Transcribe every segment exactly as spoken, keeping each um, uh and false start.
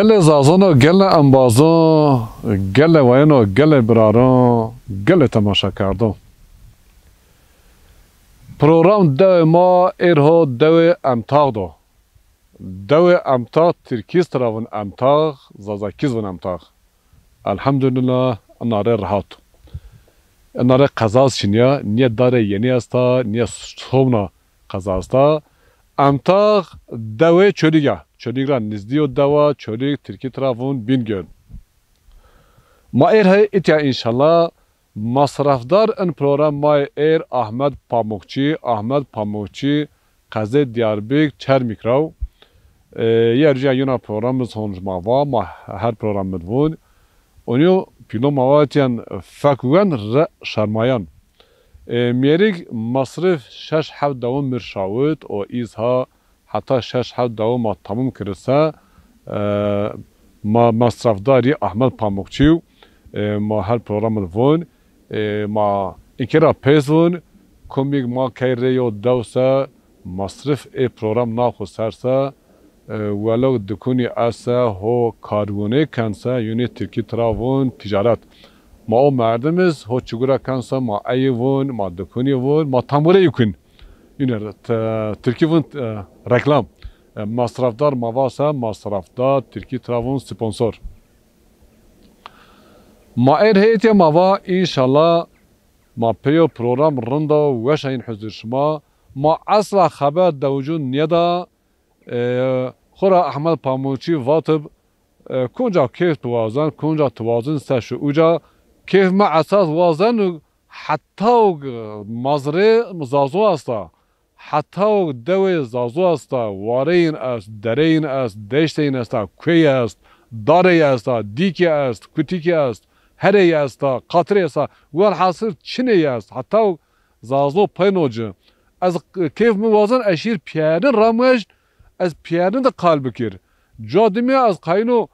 Gelê zazano, gelê embazon, gelê wayeno, gelê biraron, gelê temaşekerdo. Program dewê ma êr ho dewê Emtağ do. Dewê Emtağ, tirkî zî tira vûn Emtağ, zazakî zî vûn Emtağ. Elhamdulillah, ina rê rehat o. Ina rê qeza zî çin ya, nîye darê yenî esta, nîye somna qeza esta. Emtağ dewê Çolîg a. Çolîg ra nizdî yo dewa, Çolîg tirkî tira vûn Bingöl. Ma êr hey îtya înşallah. Masrafdar in program ma yê êr Ahmet Pamukçî, Ahmet Pamukçî qezê Diyarbekir Çermîk ra wo. E, yer ca yuna program mi zî hon ma va, ma her program mi vûn. Onî yo pîlo ma va etyen fek wen re şermayan. E, mêrik masrif şeş heft dewon mir şawit û îz ha heta şeş heft dewon ma tamam kiri se, e, ma masrafdarî Ahmet Pamukçî yo. E, ma her program de vûn, e, ma inkê ra pês vûn, komîk ma key rê yo dew se, masrif ê program na xo ser se, e, welo dukunî ese, ho karwûnê ken se, yunî tirkî tira vûn ticaret. Ma o merdim iz, ho çigura ken se, ma eyî vûn, ma dukunî vûn, ma tambureyî kun. Yine t-, tirkî vûn, e, reklam. E, masrafdar ma va se, masrafdar, tirkî tira vûn sponsor. Ma êr heyetê ma va, înşallah, ma pêro program rind a, weş a yin huzur şima. Ma esla xeber dewicûn nêda, e, xora Ahmet Pamukçî vatib, e, konca keyf tu wazen, konca tu wazen se şu uca, keyf mi esas wazen, heta o mazrê zazo esta. Heta o dewê zazo esta, wareyîn est, dereyîn est, deşteyîn esta, kuey est, darey esta, dîkî est, kutîkî est, herey esta, qatirey esta, welhasil çiney est. Heta o zazo peyno ci. Ez keyf mi wazen ez şîr pîyerin ramweşt, ez pîyerin de qal bikir. Cuwa dimîya ez qayîno,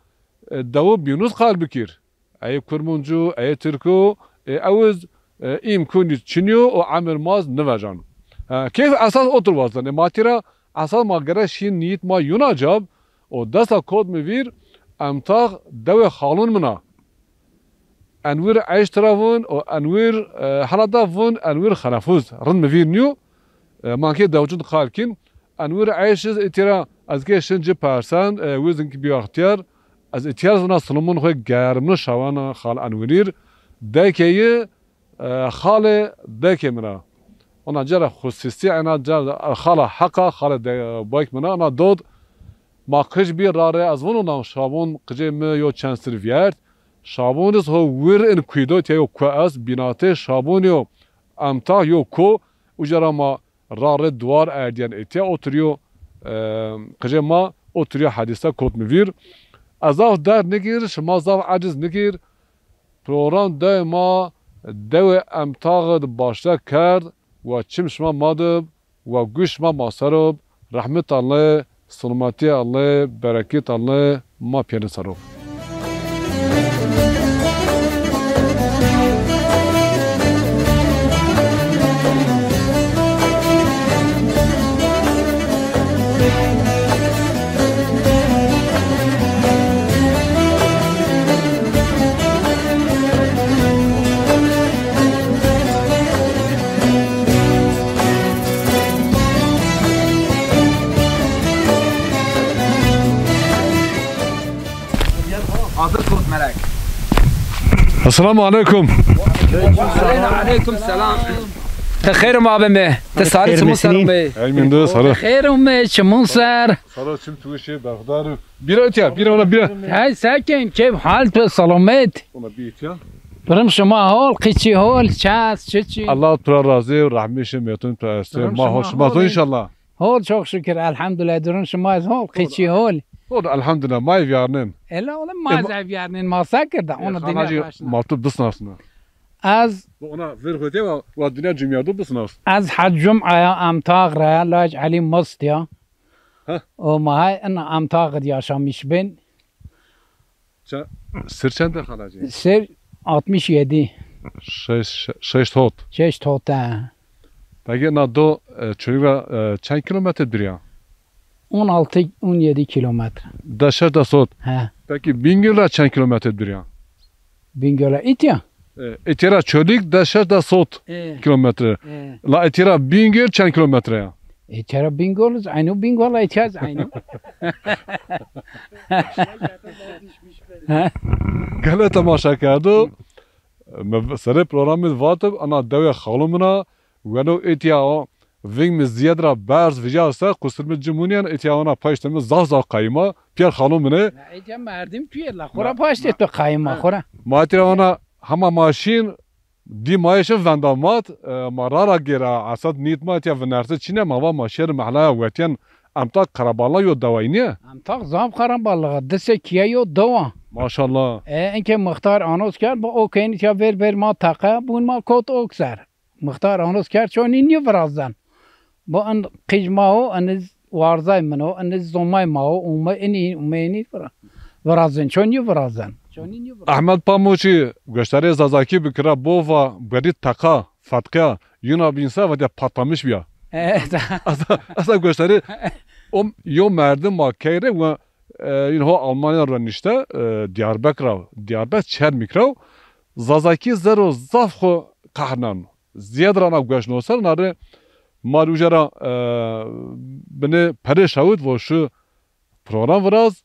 e, dewo bînû zî qal bikir. Ey Kurmuncu, ey Tirku, e, ew iz, e, îmkunî çinî yo û emir ma zî nivejano. E, keyf esas otir wazen. E, ma tîra esas ma gere şîn nîyet ma yuna cab, û desta kot mi vîr, Emtağ dewê xalûn min a. Enwir Eyş tira vûn û Enwir, e, hela da vûn Enwir Xenefûz. Rind mi vîr nîyo. E, ma kê dewcûn qal kîn. Enwir Eyş iz îtîra ez kê şin ci persen, e, wiz inkî bîyo extîyar. Ez îtîyar zî vûna silomon xo germno şawana xal Enwirîr. Dekê yi, e, xalê dekê min a. Ona cara xusîsî ena cara xala heqa, xalê de-, bayk min a. Ena dod ma qij bî ra rê ez vûn ona şabon qijê mi yo çend sir vîyert. Şabon iz ho wir in kuy do, tiya yo ku est, bînatê şabon yo Emtağ yo ko, uca ra ma ra rê duwar erdîyen ê tiya otirîyo, e, qijê ma otirîyo hedîsa kot mi vîr. Ez zaf derg nikir, şima zaf eciz nikir. Program dewê ma dewê Emtağ id başle kerd, wa çim şima ma dib, wa guş ma ma ser ob. Rehmet Allê, silametî Allê, berekît Allê ma pîyerin ser ob. Hazır kot merek. Esselamu aleyküm. Aleyküm selam. Ti xeyr ma bimê. Ti sarî çimû ser omey. Ey mînde sarı. Xeyr omey çimû ser. Sarı çim tu şey berxudar. Bira etiya, bira ona bira. Hey sekin, keyf hal tu selamet. Ona bir etiya. Durum şima hol, qiçî hol, ças, çiçî. Allah tu ra razî, rahmî şi metun tu estê. Ma hol, şima to înşallah. Hol, çok şükür, elhamdülillah, durum şima ez hol, qiçî hol. Hol, elhamdülillah, ma vîyarnên. Ela oğlum, ma ez vîyarnên, ma se kirda, ona dinya başına. Ma tu bisnasna. Ez. Bu ona ver hote wa, wa dinya cumyardo bisnas. Ez Hec Cum'aya Emtağ ra, Lac Elî Mist ya. Ha? O ma hay ina Emtağ id yaşamış bin. Ça-, sir çend e xalacî? Sir altmış yedi. Şeş, şeş hot. Şeş hot, he. Peki na do, e, Çolîg ra, e, çend kilometre dûr ya? On altı, on yedi kilometre. De şeş de sot. He. Peki Bingöl ra çend kilometre dûr ya? Bingöl ra îtya? E, îtya ra Çolîg des şeş des sot E, kilometre. E. La îtya ra Bingöl çend kilometre ya? Îtya ra Bingöl iz aynı, Bingöl ra îtya iz aynı. Gele temaşa kerdo. Mi serê programî vatib, ana dewê xalo min a, weno îtya o, ving mi zîyed ra berz vîja se, qusir mi ci mûnîyen, îtya ona paştê mi zaf zaf qayîm a, pîyer xalo min ê. Na îtya merdim tu yê la, xora paştê tu qayîm a, xora. Ma îtya ona hema ma şîn, dî ma yê şin venda mat, e, ma ra ra gêra, esad nît ma îtya vinersi çîne, ma va ma şêr mehlaya wetîyen, Emtaq qerebalix yo dewayî nîye? Emtaq zaf qerebalix a, di se kîye yo dewa. Maşallah. E, inkê mixtar anos kerd, bi o keynî tîya vêr vêr ma teqe, bûn ma kot ok ser. Mixtar anos kerd, çonî nî virazden. Bi in qij ma o, in iz warzay min o, in iz zomay ma o, ume inî, ume inî vira-, virazin, çonî virazden. Çonî nî virazden. Ehmed Pamuçî, goştarê Zazakî bikira, bo va, berî teqa, fetqîya, yuna bînsa, va de patlamiş bîya. Evet. Esa, esa goştarê o yo merdim ma key rê we, e, yine ho Almanya ra nişte, e, Diyarbekir ra, Diyarbekir Çermik ra. Zazakî zero zaf xo qehirnen. Ziyed ra na goş no ser, na rê ma rê uca ra, e, binê perê şawit vo şu program viraz,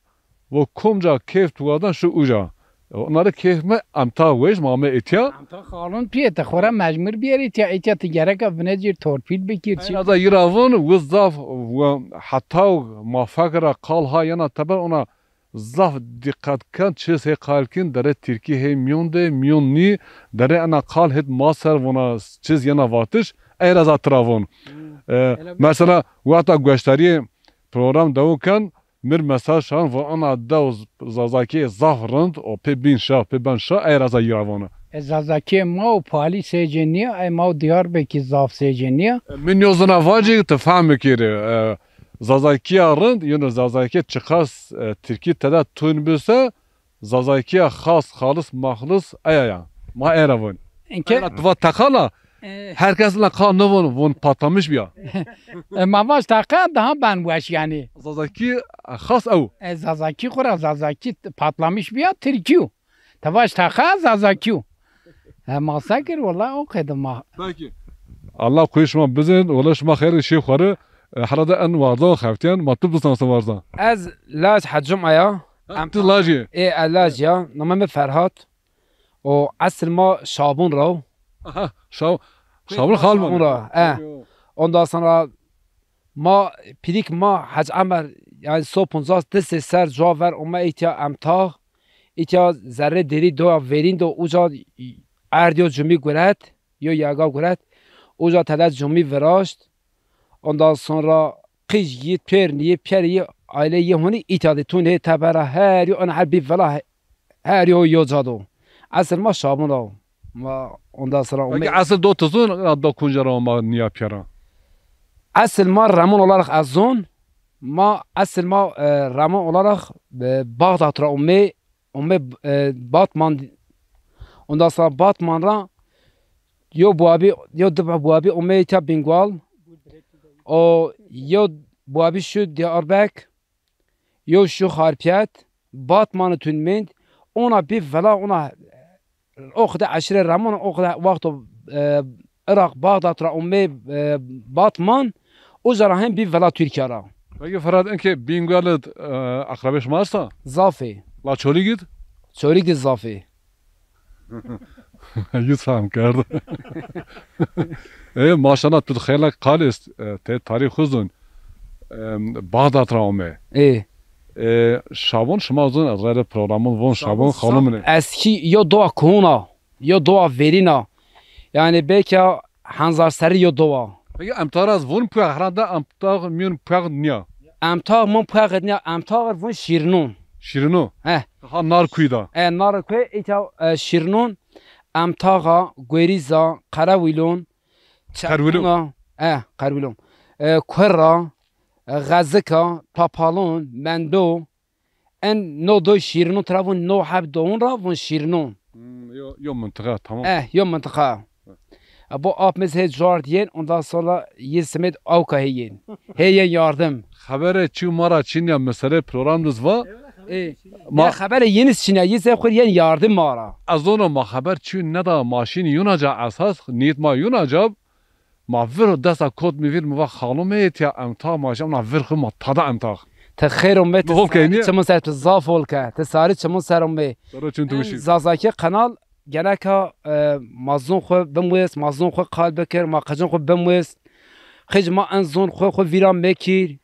vo komca keyf tu wazdan şu uca. Ona rê keyf mi emta weş, ma ame îtya. Emta xalon pîyete, xora mecbur bîyer îtya, îtya ti gereka vinecir torpîl bikir çi. Ayna da yira von, wi zaf, wi heta ma fekira qal ha yena teber ona zaf dîqet ken, çiz hê qal kin, dere tirkî hê mîyon de, mîyon nî, dere ena qal hêt ma ser vona çiz yena vatiş, ey ra za tira von. Hmm. E, mesela, wexta goştarîyê program dew ken, mir mesaj şan, vo ana dew Zazakî zaf rind, o pê bîn şa, pê ben şa, ey ra za yira vona. E, Zazakî ma û palî sêcê nîya, ey ma û Diyarbekir zaf sêcê nîya. E, mi nîyo zina vacî, ti fehm bikîrî. E, Zazakîya rind, yeno Zazakî çiqas, e, tirkî tede tun bise, Zazakîya xas, xalis, maxlis, eya ya. Ma ey ra vun. Înke ena tu va teqala, e, her kes ina qal nivun, vun patlamiş bîya. E, ma vaj teqa daha ben weş yanî. Zazakî, e, xas ew. E, Zazakî xura, Zazakî patlamiş bîya, tirkî yo. Ti vaj teqa Zazakî yo. E, ma se kir, wela o qeyde ma. Peki. Allah kuy şima bizin, wela şima xeyr şî xwari, e, herhalde en warza xeftîyen, ma tu bisansin warza. Ez laj Hecim aya. Ha, em tu laj î? Ê, ez laj ya. Name mi Ferhat. O esil ma Şabun ra o. Aha, Şab-, Şabun xal mi? Şabun ra, e. Ondan sonra ma, pîrik ma Hec Emer, yani so poncas di sê ser cuwa ver ome îtya emtağ. Îtya zerrê derî doya verîn do uca erd yo cumî guret, yo yerga guret. Uca tede cumî viraşt. Ondan sonra qij yî, pêrnî yî, pîyer yî, aîle yî honî îtya de tun hê tebera her yo, ana her bî vila he-, her yo yo ca do. Esil ma Şabun ra o. Ma ondan sonra. Peki ome- esil do tu zun, do kunca ra ma nîya pîyera? Esil ma Remon olarak ez zun. Ma esil ma, e, Remon olarak, e, Bağdat ra ome, ome, e, Batman, ondan sonra Batman ra yo buabî, yo diba buabî ome îtya Bingwal. O yo buabî şu Diyarbek, yo şu Xarpiyet, Batman'ı tün mend, ona bir vela ona o kadar eşire Ramon o kadar vakto, e, Irak, Bağdat ra ome, e, Batman, uca ra hem bir vela Türkiye ra. Peki Ferhat, inkê Bingwal id, e, akrabê şima esta? Zafê. La Çolîg id? Çolîg id zafê. Yus fam kerd. E, maşallah, tu xeylek qal est, e, te tarîx xu zun. E, Bağdat ra ome. E. E, Şabon şima zun, ez reyde programon von Şabon, Şabon xalumine. Eskî yo doğa kuhuna, yo doğa verîna. Yani belki Hanzar serî yo doğa. Peki emtağ ra ez von puex, herhalde emtağ mîyon puex nîya. Emtağ mîyon puex nîya, emtağ vun şîrino. Şîrino? He. Ha, nar kuy da. E, nar kuy, îta, e, şîrinon, emtaxa, guerîza, qerewîlon, Qerwîlon. Çerkuna, e, qerwîlon. E, kurra, e, xezika, papalon, mendo, en no do şîrinon tira vun, no heb doun ra vun şîrinon. Hmm, yo, yo mintiqa, tamam. Eh, yo mintiqa. E, bu apimiz hê card yên, ondan sonra yê simêd awka hê yên. Hê yên yardım. Xebere çî ma ra çin ya, meselê program diz va. Ê, ma xeberê yeniz çine, yî zê xwir yen yardim ma ra. Ez zono ma xeber çî neda, ma şîn yuna ca esas, nîyet ma yuna ca. Ma vir desta kot mi vîr, mi va xalo me yê tiya emtax, ma şî emna vir xwi ma tada emtax. Ti xêr ome, ti sarî çimun ser, ti zaf hol ke, ti sarî çimun ser ome. Sero çim tu wişî. Zazakî kanal geneka, e, ma zon xwi bimwês, ma zon xwi qal bikir, ma qicin xwi bimwês. Xic ma en zon xwi, xwi vîra mekîr.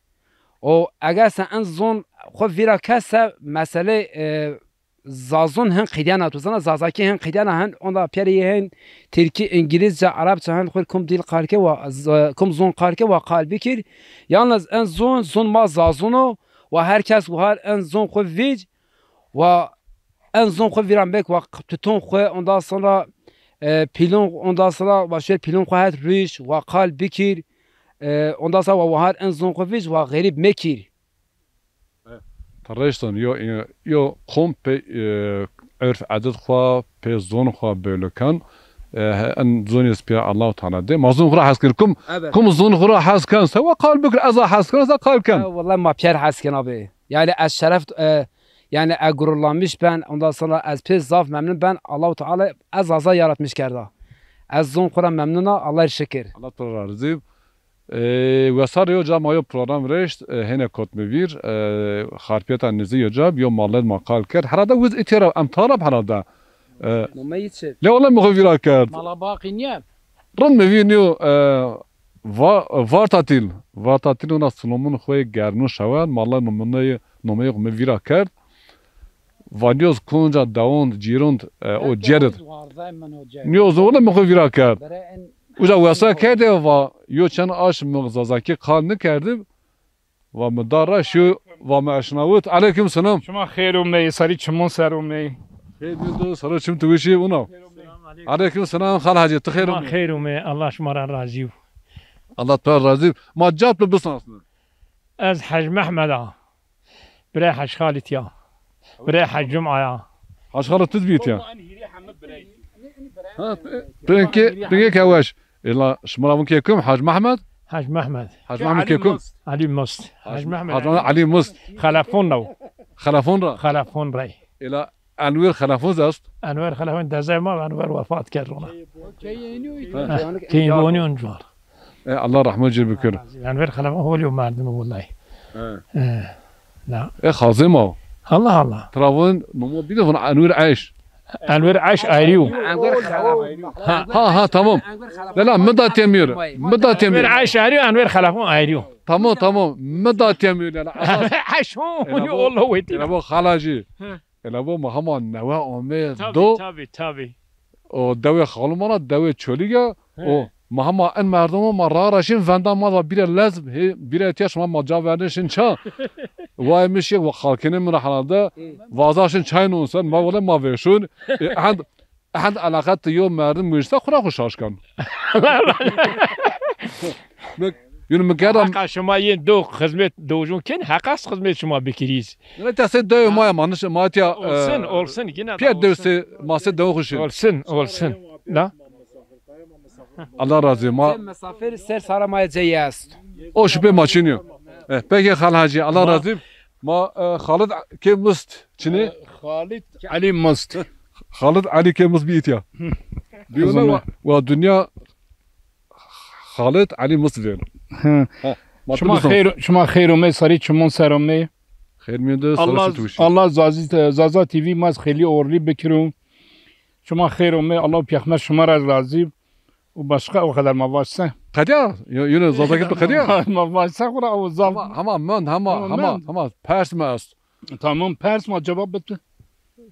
O eger se en zon xwi vîra kese mesele, e, zazon hin qîdyena, tu zana zazakî hin qîdyena, hin onda piyerê yê hin tirkî, îngilîzce, erebçe hin xwir kum dîl qal ke wa z-, kum zon qal ke wa qal bikir. Yalnız en zon, zon ma zazon o wa her kes wahar en zon xwi vîc wa en zon xwi vîra mek wa q-, tuton xwi, ondan sonra, e, pîlon, ondan sonra wa şer pîlon xwi het rûş wa qal bikir. E, ondan sonra wa wahar en zon xwi vîc wa xerîb mekir. Ti reşton yo, yo qom pê, e, urf edet xwu, pê zon xwu bêlo ken. E, en zonî ez pîya Allahu Teala de. Ma zon xwu ra hes ken. Kum, kum zon xwu ra hes ken. Se wa qal bikir, ez a hes ken, ez a qal ken. E, wellahî ma pîyer hes ken abi. Yani ez şeref, e, yani ez gururlanmış ben. Ondan sonra ez pê zaf memnun ben. Allahu Teala ez aza yaratmış kerda. Ez zon xwu ra memnun a, Allah'a şükür. Allah tu ra razî. E, wesar yo ca ma yo program reşt, e, hêne kot mi vîr, e, Xarpiyeta Nizî yo ca, yo mallet ma qal kerd. Herhalde wiz îtya ra em tarab herhalde. E, Mama yî çi? Le ola mi xo vîra kerd. Mala baqî niye? Rind mi vîr niyo, e, va-, Vartatîl. Vartatîl ona silomun xo gernu şewen, mallet nomeyê, nomeyê xo mi vîra kerd. Vanyoz konca dawond, cîrond, e, o cerid. Niyo zowle mi xo vîra kerd. Uca wesa kerde va, yo çend aş mi zazakî qal nikerdib. Va mi da ra şu, va mi eşnawit. Aleyküm selam. Şima xêr omey, sarî çimon ser omey. Xêr mi do, saro çim tu wişî, uno. Aleyküm selam, Xal Hacî, tu xêr omey. Xêr omey, Allah şima ra razî. Allah tu ra razî. Ma cap tu bisnasne. Ez Hec Mehmed a. Birê Hec Xalid ya. Birê Hec Cuma ya. Hec Xalid tiz bît ya. Ha, pingê, pingê ke weş. Ela şima ra vun ke kim? Hec Mehmed? Hec Mehmed. Hec Mehmed ke kim? Elî Must. Hec Mehmed. Hec Elî Must. Xelefon ra. Xelefon ra. Xelefon ra. Ela Enwer Xelefon zî est? Enwer Xelefon dezay ma, Enwer wefat kerd ona. Keyî bonî on ciwar. E, Allah rehmet ci bikir. Enwer Xelefon holî yo merdimî wulay. E. E, na. E, xazê ma. Allah Allah. Tira vun, nomo bî de vun Enwer Eyş. Enwer Eyş ayrî yo. Ha, ha, tamam. Lela, mi da temir. Mi da temir. Enwer Eyş ayrî yo, Enwer Xelefon ayrî yo. Tamam, tamam. Mi da temir, lela. Eyş o, Allah wetî. Lela, bu Xal Hacî. Ela bo ma hema newe amê do. Tabi, tabi, tabi. O dewê xalû ma ra, dewê Çolîg a. O ma hema en merdim o, ma ra ra şin, venda ma da bîre lez, hê, bîre tiya şima ma ca vernê şin ça. Wayê mi şî, wa xalkênê mi ra herhalde. Vaza şin çay non ser, ma wele ma vêşun. E, hend, hend eleqet yo merdim wêşta xura xu şaş kan. Yunus mi kerda. Heqa şima yên do xizmet dojun kin, heqas xizmet şima bikirîz. Yine te se dewe ma ya, ma niş-, ma tiya, olsun, e, olsun, yine de piya olsun. Dewe se, ma se dewe xuşi. Olsun, olsun. La? Allah razı ma. Misafir ser sara ma cey est. O şüphe ma çiniyo. E, peki Xal Hacî, Allah razı. Ma, e, Xalid ke Must çini? E, Xalid Ali Must. Xalid Ali ke Must bî îtya. Bî ona wa, wa dünya Xalid Elî Must vêr. Hı. Ha, ma tu bison. Şima xeyr, şima xeyr omey, sarî çimon ser omey. Xeyr mîyende, sarî çim tu wişî. Allah Zazi, Zaza T V ma xeylî orlî bikiro. Şima xeyr omey, Allah pêxmer şima ra razî. Û başka o kadar ma vaşse. Qediya? Yo, yine Zazakî tu qediya? Ma vaşse xura o zaf. Hema, hema mend, hema, hema, hema pers mi est. Tamam, pers ma cevap bitti.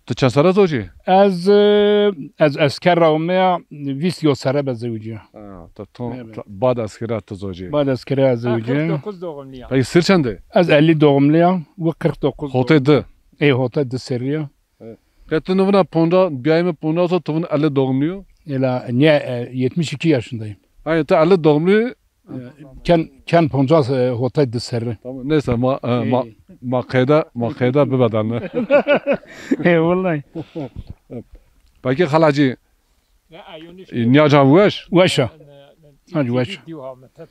Tu çend serre zocî? Ez, e, ez esker ra omeya, vîst yo serre be zewicîya. Ha, tu ton, evet. Bad eskere tu zocî. Bad eskere ez zewicîya. Kırk dokuz doğumluyum. Peki sir çend ê? Ez elli doğumluyum, wi kırk dokuz. Hotê di. Ê, hotê di serrî ya. Evet. Qe tu nivuna ponca, biyayime ponca so tu vun elli doğumluyu? Ela, niye, e, yetmiş iki yaşındayım. Hayır, tu elli doğumluyu. Ken, ken poncas, e, hotay di serri. Tamam, neyse, ma, e, ma, ma qeyda, ma qeyda bibedelne. E, vallahi. Peki Xal Hacî, e, niya ca weş? Weş a. Hacı weş.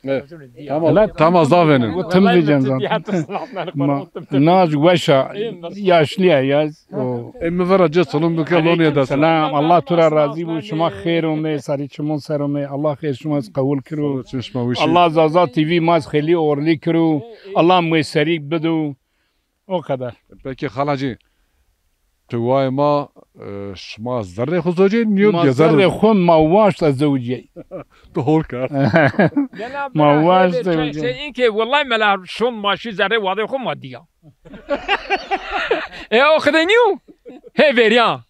Evet. Tamam, tamam, zaf venin. Bu tim vecen zaten. Ma, naz weşa, yaşlıya ya. O. E, mi vera ce salon bike, lon ya da. Selam, Allah tu ra razî bu, şima xêr ome, sarî çimon ser ome, Allah xêr şima qewul kiro. Allah Zaza T V ma xêlî orlî kiro, Allah muyeserî bido. O kadar. Peki xalacî, tu wayê ma, e, şima zerrê xwu zewcîyê, nîyo? Ma zerrê xwu ma waşt ez zewcîyey. Tu hol kerd. Ma waşt zewcîyey. Şey, in ki, wellay mela şon ma şî zerrê wadê xwu ma dîya. E, o xide nîyo? Hê verîya.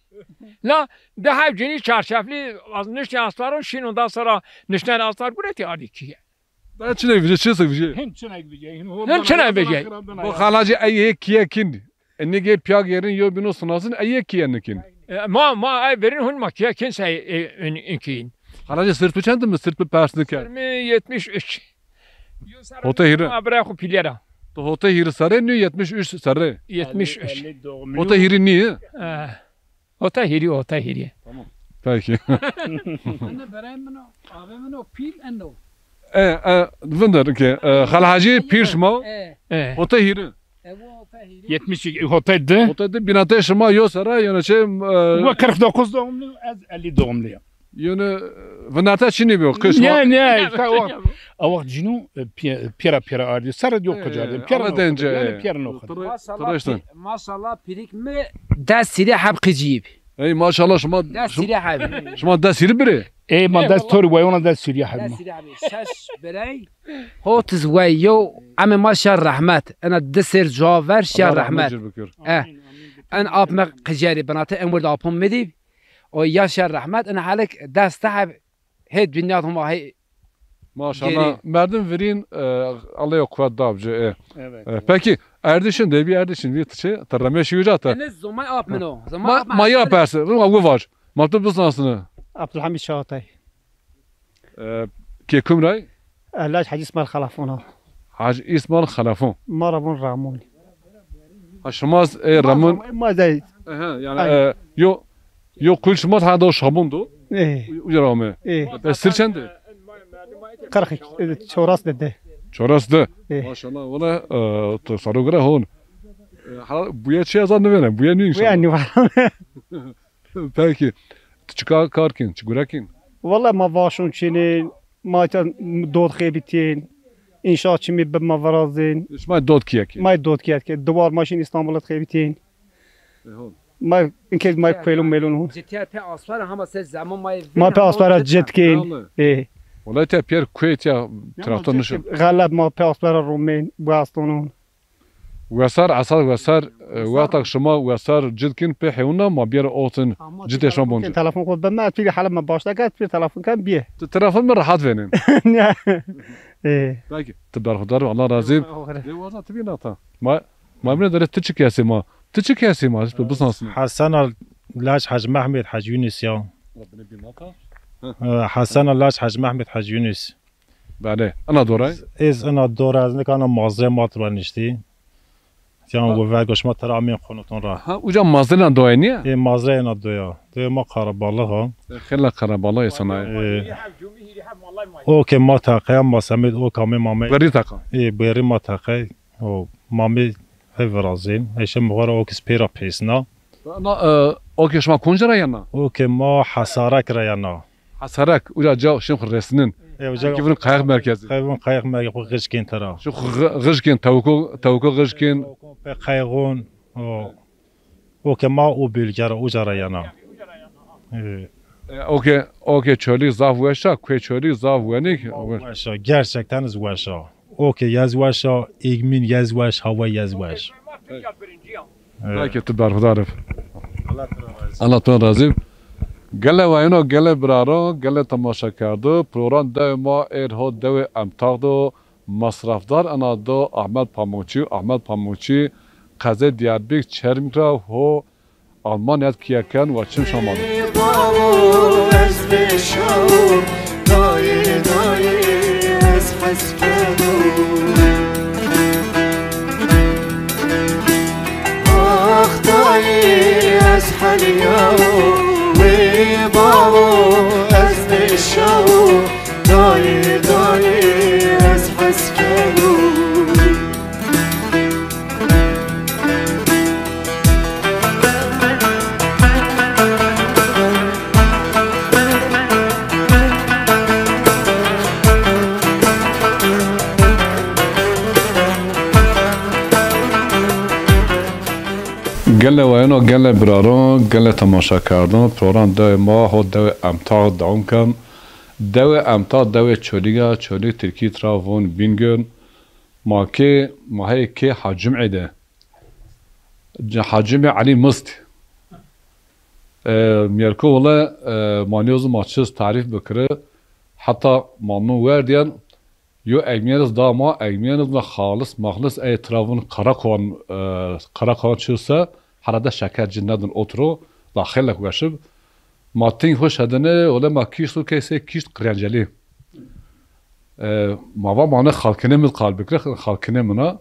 La, di heb cinî çarşeflî, az niştî astar o, şîn ondan sonra niştên astar guretî ardî kîye. Daha çinek vijê, çi sek vijê? Hin çinek vijê, hin hol. Hin çinek vijê. Bu xalacî ey hê kîye kîn. E, nigê pîya gêrin yo bîno sinasîn, ey hê kîye nikîn. E, ma, ma ey verîn hun ma kîye kîn sey, e, in, in kîn. Xalacî sir tu çend mi? Sir tu pers nikerd. Sir mi yetmiş üç. Hote hîrî. Ma bira xu pîlera. Tu hote hîrî serrê nî yetmiş üç serrê? Yetmiş üç. Hote hîrî nî? E. Ota hîrî, ota hîrî. Tamam. Peki. Ene berê min o, avê min o, pîl eno. E, e, vindir ki, e, Xal Hacî pîr şima. E. E. Ota hîrî. E, bu ota hîrî. Yetmiş iki, ota di. Ota di, bînatê şima yo sera, yani şey, e, bu kırk dokuz doğumlu, ez elli doğumluyum. Yani, e, vinerte çinî biyo, kış. Ne, ne, işte o. Awak cinu, e, pî-, pîra pîra ardi. Serre diyor koca ardi. Pîra no koca, yani pîra no koca. Maşallah, pî-, maşallah, pîrik mi des hîrî heb qicîb. Ey maşallah şima. Des hîrî heb. Şima des hîrî birê. Ey ma des tor way, ona des hîrî heb. Des hîrî heb. Şeş birey. Hotiz way yo, eme ma şer rehmet. Ena di ser caver şer rehmet. E. En ap me qiceri binate, en wurd apon medîb. O ya şer rehmet, ena halek des te heb. Hê dinya huma hê. Maşallah. Merdim virîn, e, Allah ya quwet dab ci, e. Evet. E, peki, Erdişin de bir Erdişin bir şey, te remeşi uca te. Ene zomay ap min o. Zomay ap min. Ma ya persi, rima gu vaj. Ma tu bisnasını. Abdülhamid Çağatay. E, ke kum ray? Ellaj Hacı İsmail Xelafon o. Hacı İsmail Xelafon. Ma ra von Ramon. Ha, şima, e, Ramon. Ma zey. Aha, yani, e, yo, yo kul şima ha do Şabon do. E. U-, uca rame. E. Be sir çende? Kırk, e, çoras de de. Çoras de. E. Maşallah, wala, e, to saro gira hon. E, ha, buya çi azan ne veren? Buya ne inşallah? Buya ne var? Peki. Tu çi ka-, kar kin, çi gure kin? Wala ma vaşon çînin, ma îta dod xebitîn, înşaatçî mi bi ma virazîn. Şima dod kîye kî? Ma dod kîye kî. Diwar ma şîn Îstanbul xebitîn. E, hol. Ma inkê ma kuelon melon hon. Citiya pe aspara hama se zaman ma. Ma pe aspara cit kîn. E. Wala te piyer kuetiya traktor nişin. Xeleb ma pe aspara romên, bu astonun. Wesar, esas wesar, e, wextak şima wesar cid kin pê hewna ma biyar otin, citê şima bonci. Telefon xo bime, tu hele me başta ket, tu telefon ken biye. Tu telefon mi rahat venin. Ya. E. Peki, tu berxudar, Allah razî. Oxire. De waza tu bîna ta. Ma, ma mine dere tu çi kesî ma? Tu çi kesî ma? Biz nasıl? Hasan al Lac Hacı Mehmet Hacı Yunus ya. Rabbine bîna ta. E, Hasan al Lac Hacı Mehmet Hacı Yunus. Belê. Ina doray? Ez ina dora, ez nika ina mazrê ma tira niştî. Yan wu vergo şima tira amên xonutun ra. Ha, uca mazrê na doya niye? E, mazrê ina doya. Doya ma qarabalık ha. E, xêla qarabalık e sana. E, o ke ma taqe, ma semed o kame mame. Berî taqa. E, berî ma taqe. O mame he virazên. Eşe muxara o kes pêra pêsna. Na, e, o ke şima konca ra yana? O ke ma Hesarek ra yana. Hesarek, uca ca şin xu resnin. E, uca. Ki vun qayıq merkezi. Qayıq, qayıq merkezi, xu gıckin tera. Şu xu gı-, gıckin, tavukul, tavukul gıckin. Pe qayığun, o, o ke ma o bölge ra, uca ra yana. E. E, o ke, o ke çölük zaf weşa, kuê çölük zaf wenik. Weşa, gerçekten iz weşa. O ke yez weşa, îgmin yez weş, hawa yez weş. Belkî tu berxudar ib. Allah tu razî. Gele wayino, gele biraro, gele temaşekerdo. Program dew ma êr ho dewê Emtaq do. Masrafdar ena do Ahmet Pamukçî. Ahmet Pamukçî qezê Diyarbekir Çermik ra ho Almanya kîye ken wa çim şama do. Ê bavo ez vêşa, dayê, dayê ez hes keno. Ax dayê ez helîya, wê bavo ez vêşa, dayê, Gelê wayeno, gelê biraron, gelê temaşakerdon, program dewê ma ho dewê Emta dewam ken. Dewê Emta dewê Çolîg a, Çolîg tirkî tira vûn Bîngöl. Ma kê, ma heyê kê Hacim'ê de. Hacim'ê Elî Mist. E, Mîyerko wele, e, ma nêwazo ma çiz tarîf bikiri. Heta ma no werdîyen, yo egmîyeniz da ma, egmîyeniz na xalis maxlis ey tira vûn Karakovan, e, Karakovan çi se, herhalde şeker ci nedin otro, la xeylek weş ib. Ma tîng ho şedine, wele ma kîşt û key sey kîşt qiryencelî. E, ma va ma ne xalkinê min qal bikire, xalkinê min a.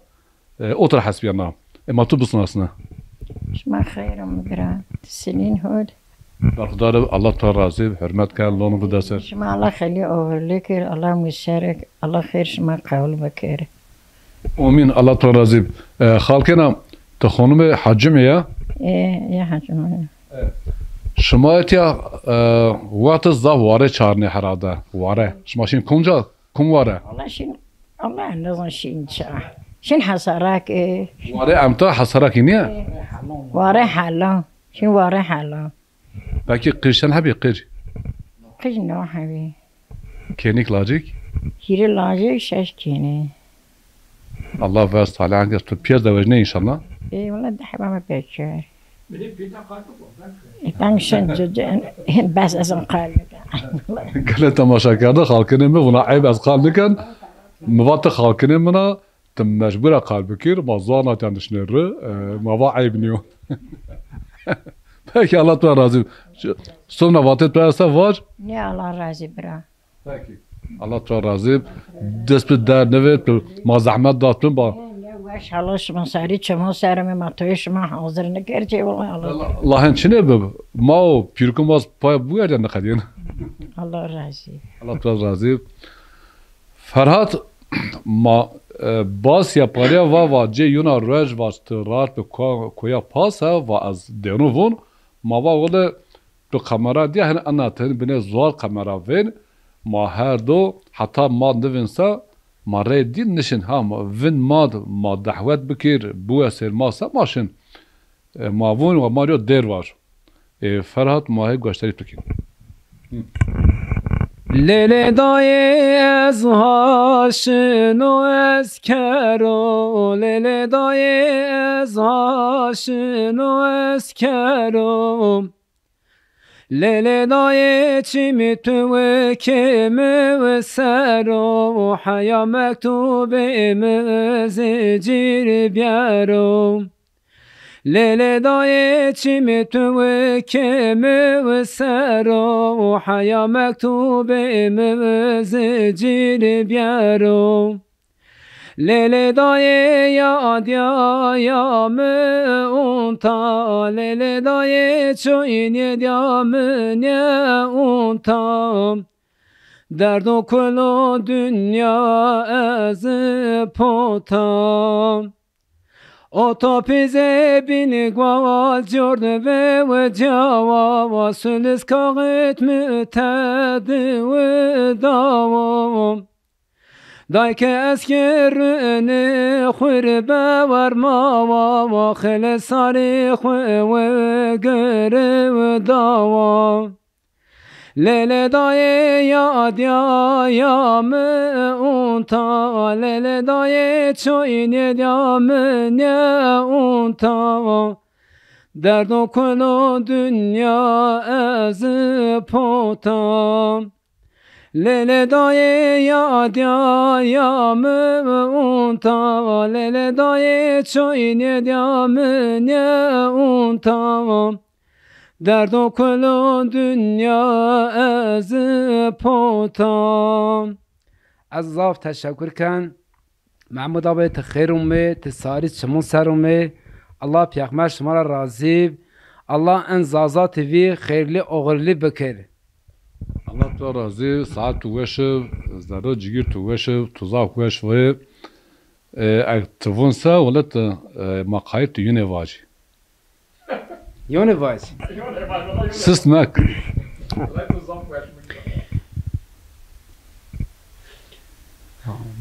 E, otir hesbîyena. E, ma tu bisinasne. Şima xeyr û mi bira. Ti sinîn hol. Berxudar ib, Allah tu ra razî ib, hurmet ken, lon bide ser. Şima Allah xeylî oxirlî kir, Allah muserek, Allah xeyr şima qebul bikir. Omîn, Allah tu ra razî ib. E, xalkena, ti xonimê Hacim'ê ya? E, ya Hacim'ê. Şima etya, e, wextê zaf ware çarnê herhalde. Ware. Şima şin konca? Kum ware? Allah şin, Allah nezan şin ça. Şin Hesarak, e. Ware Emta Hesarak nîye? Ware Hela. Şin Ware Hela. Peki qij çend hebî qij? Qij no hebî. Kênîk lacik? Hîrê lacik, şeş kênî. Allah ver salihan kes, tu pîyer de vejnê înşallah. Ê, wela di heba mi pêker. Ê, ben şen c-, c-, bes ez in qal niken. Gelê temaşakerdo, xalkinê mi vuna eyb ez qal niken. Mi va ti xalkinê min a, ti mecbur a qal bikir, ma zana ten dişnê ri, e, ma va eyb nîyo. Peki, Allah tu ra razî. Sona vatê tu esta vac? Ne, Allah razî bira. Peki. Allah tu ra razî. Dest bi derd nivê, tu ma zehmet dat tu ba. Ne, ne, weş, Allah şima sarî çimo ser ime, ma toyê şima hazir nikerd, çê wela Allah. La, la hen çine bi, ma o pîrku ma pay bu yerden niqedîn. Allah razî. Allah tu ra razî. Ferhat, ma, e, bas ya parya va, va cê yuna ruej va ti rahat bi ko-, koya pasa va ez dêno vûn, ma va wele tu kamera dîya, hin ana ti hin binê zuar kamera vên, ma her do heta ma nivînsa, ma rey dî nişin ha, ma vin ma d-, ma dehwet bikir, biwesên ma se ma şin. E, ma vûn wa ma rîyo dêr var. E, Ferhat, ma hê goştarî tu kîn. Lêlê dayê ez ha şino ez kero, lêlê dayê ez ha şino ez kero. Lêlê dayê çimî tu wi kê mi wi ser o, heya mektubê mi wi zicîr bîyero. Lêlê dayê çimî tu wi kê mi wi ser o, heya mektubê mi wi zicîr bîyero. Lêlê dayê yadîya ya mi unta, lêlê dayê çoynê dîya mi nêunta. Derdo kulo dinya ez pota. Otopîzê bîn gual cord ve ve cawa, sulis kaxit mi tedi ve dawa. Dayke eskerine xwir bewer mawa, wa xele sarê xwe we gere we dawa. Lêlê dayê yadîya ya mi unta, lêlê dayê çoynê dîya mi nêunta. Derdo kulo dinya ez pota. Lêlê dayê yadîya ya mi unta, lêlê dayê çoynê dîya mi nêunta. Derdo kulo dinya ez pota. Ez zaf teşekur ken. Mehmud abi, ti xêr umê, ti sarî çimon ser umê. Allah pêxmer şima ra razî. Allah en Zaza T V xêrlî oxirlî bikir. Allah tu ra razî, saet tu weş ib, zerre cigîr tu weş ib, tu zaf weş vayê. E, eg ti vun se, wele ti, e, ma qayîl tu yunê vacî. Yone vacî. Sist mek.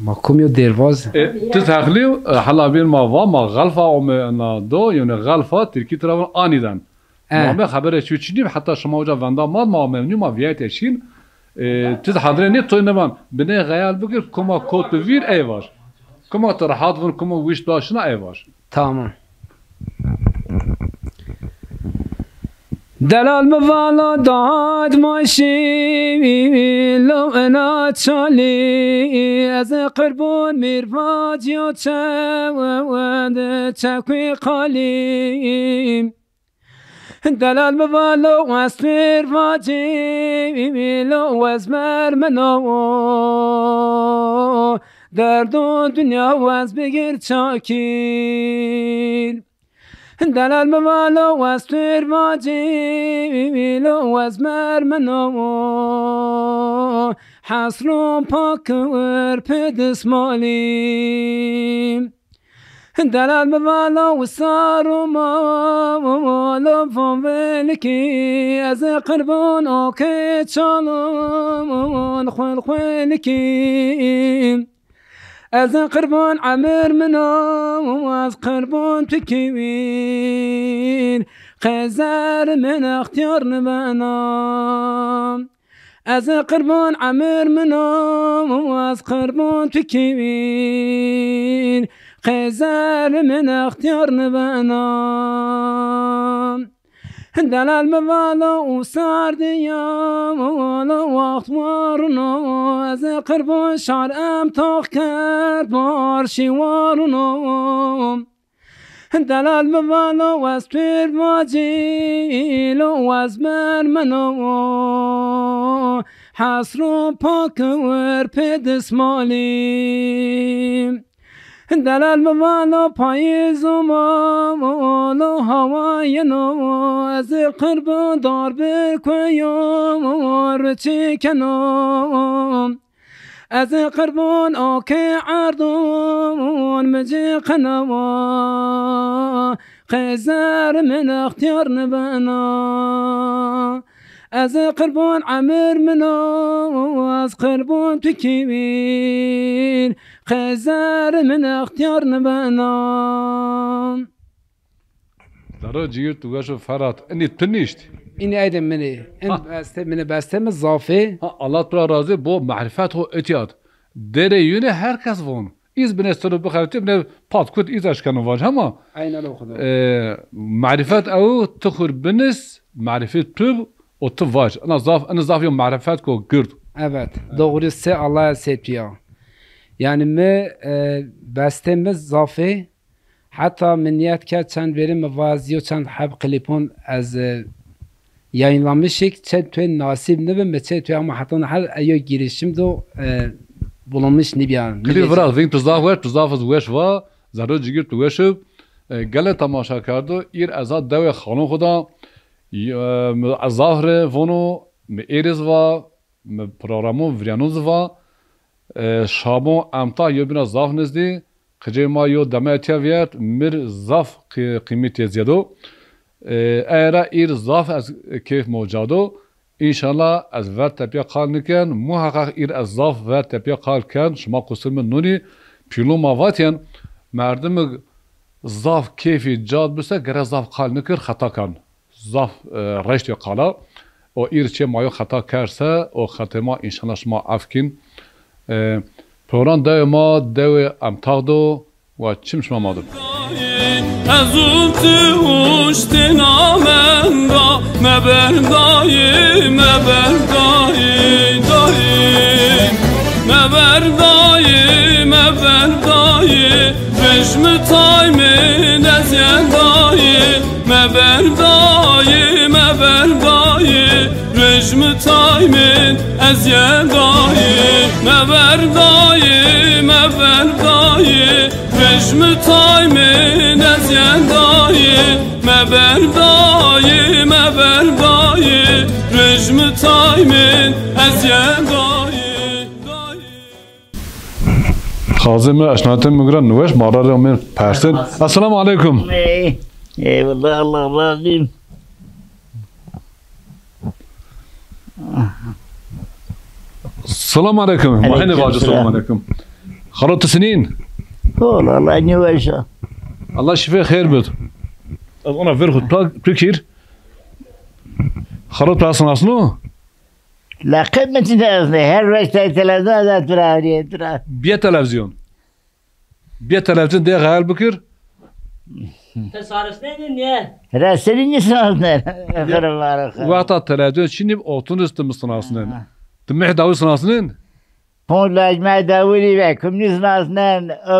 Ma komî yo dêrvaz. E, ti teqlî, e, hela bîn ma va, ma xelfa ome ena do, yanî xelfa tirkî tira vun aniden. E. Ma me xebere çî çinî, heta şima uca venda ma, ma memnû ma viyete şîn. E, ti hadre nê toy neman, binê xeyal bikir, koma kot bi vîr ey var. Koma ti rahat vun, koma wişt başina ey var. Tamam. Delal mi valo dad maşî lo ena çalî, ez qirbon mîrvac yo çewend çekû qalî. Delal mi valo ez mîrvacî lo ez mermeno, derdo dinya ez bigir çakîr. Delal mi valo ez mîrvacî lo ez mermeno, hesro pakir pê dismalî. Delal mi valo wisaro ma lo von velikî, ez qirbon oke çalon xwel xwelikî. Ez qirbon emir min o, ez qirbon tu kîwîn, qezer min extiyar nibena. Ez qirbon emir min o, ez qirbon tu kîwîn, qezer min extiyar nibena. Delal mi valo û sardiya, valo waxt warino, ez qirbon şar em tax kerd, barşî warino. Delal mi valo ez pêr vacîlo, ez mermeno, hesro pakir pê dismalî. Delal mi vano payîz o ma, vano hawa yeno, ez ê qirbon dar bi kuyo, riçî keno. Ez ê qirbon o ke erdon mi cî qenawa, qezer min extiyar nibena. Ez qirbon emir min o, ez qirbon tu kîwîn, qezer min extiyar nibena. Zaro cigir tu weş û Ferhat, inî tu nişt? Inî eyde min ê. In Ha. beste, min ê beste mi zaf ê. Ha, Allah tu ra razî bo, marifet ho itiyat. Derê yune her kes von. Îz binê siro bixewtî, binê pat kut îz eşkeno vac hema. Aynen o kadar. E, marifet ew ti xur binis, marifet tu û ti vac. Ina zaf, ina zaf yo marifet ko gird. Evet, doğru se Allah se tuya. Yani mi, e, beste mi zaf ê. Hatta mi niyet kerd çend verî mi vaz yo çend heb klipon ez, e, yayınlamışık, çe tuê nasip nibi, mi çe tuê ama heta hal eyo girişim do, e, bulunmuş nibiya. Klîp vira, vîng tu zaf weş, tu zaf weş va, zerro cigir tu weş ib. E, gele temaşa kerdo, îr eza dewê xalon xo da, e, mi zaf rê vono, mi êriz va, mi programo viryanû zi va, e, şamo emta yo bîna zaf nizdî, qicê ma yo deme etya vîyert, mir zaf qî-, qîmetê zîyado. E, era îr zaf ez keyf mocado. Înşallah ez ver tepya qal niken, muheqeq îr ez zaf ver tepya qal ken, şima qusur mi nûnî, pîlû ma vatyen, merdimig zaf keyfî cad bise, gere zaf qal nikir, xeta kan. Zaf, e, reştê qala. O îr çê ma yo xeta kerse, o xetê ma înşallah şima ef kîn. E, program dewê ma, dewê emtax do, wa çim şima ma do. Ez û ti uştîna menda, meber dayî, meber dayî, dayî. Meber dayî, meber dayî, rejmi tay min ez yendayî. Meber dayî, meber dayî, rejmi tay min ez yendayî. Meber dayî, meber dayî, rejmi tay min ez yendayî. Meber dayî, meber dayî, rejmi tay min ez yendayî. Dayî. Xazê mi, eşnatê mi gira niweş, ma ra rê amên persin. Esselamu aleykum. Ey, eyvallah, Allah razı olsun. Selamu aleykum. Ma hene vacî selamu aleykum. Xalo, ti sinîn? Hol, Allah nîweşa. Allah şifê xêr bid. Ez ona ver xu pa-, pikir. Xalo, tu sinasno? Laqeb mi ti sinasne? Her weş te televizyon da tura, tura. Biye televizyon. Biye televizyon de xeyal bikir. Te sarısnedin niye? Reseli nî sinasne. Xırı var. Wexta televizyon çinî otunuz ti mi sinasnen. Ha. Ti meh dawi sinasnen? Ponc laj me dawirî ve, kum nîsnasnen, o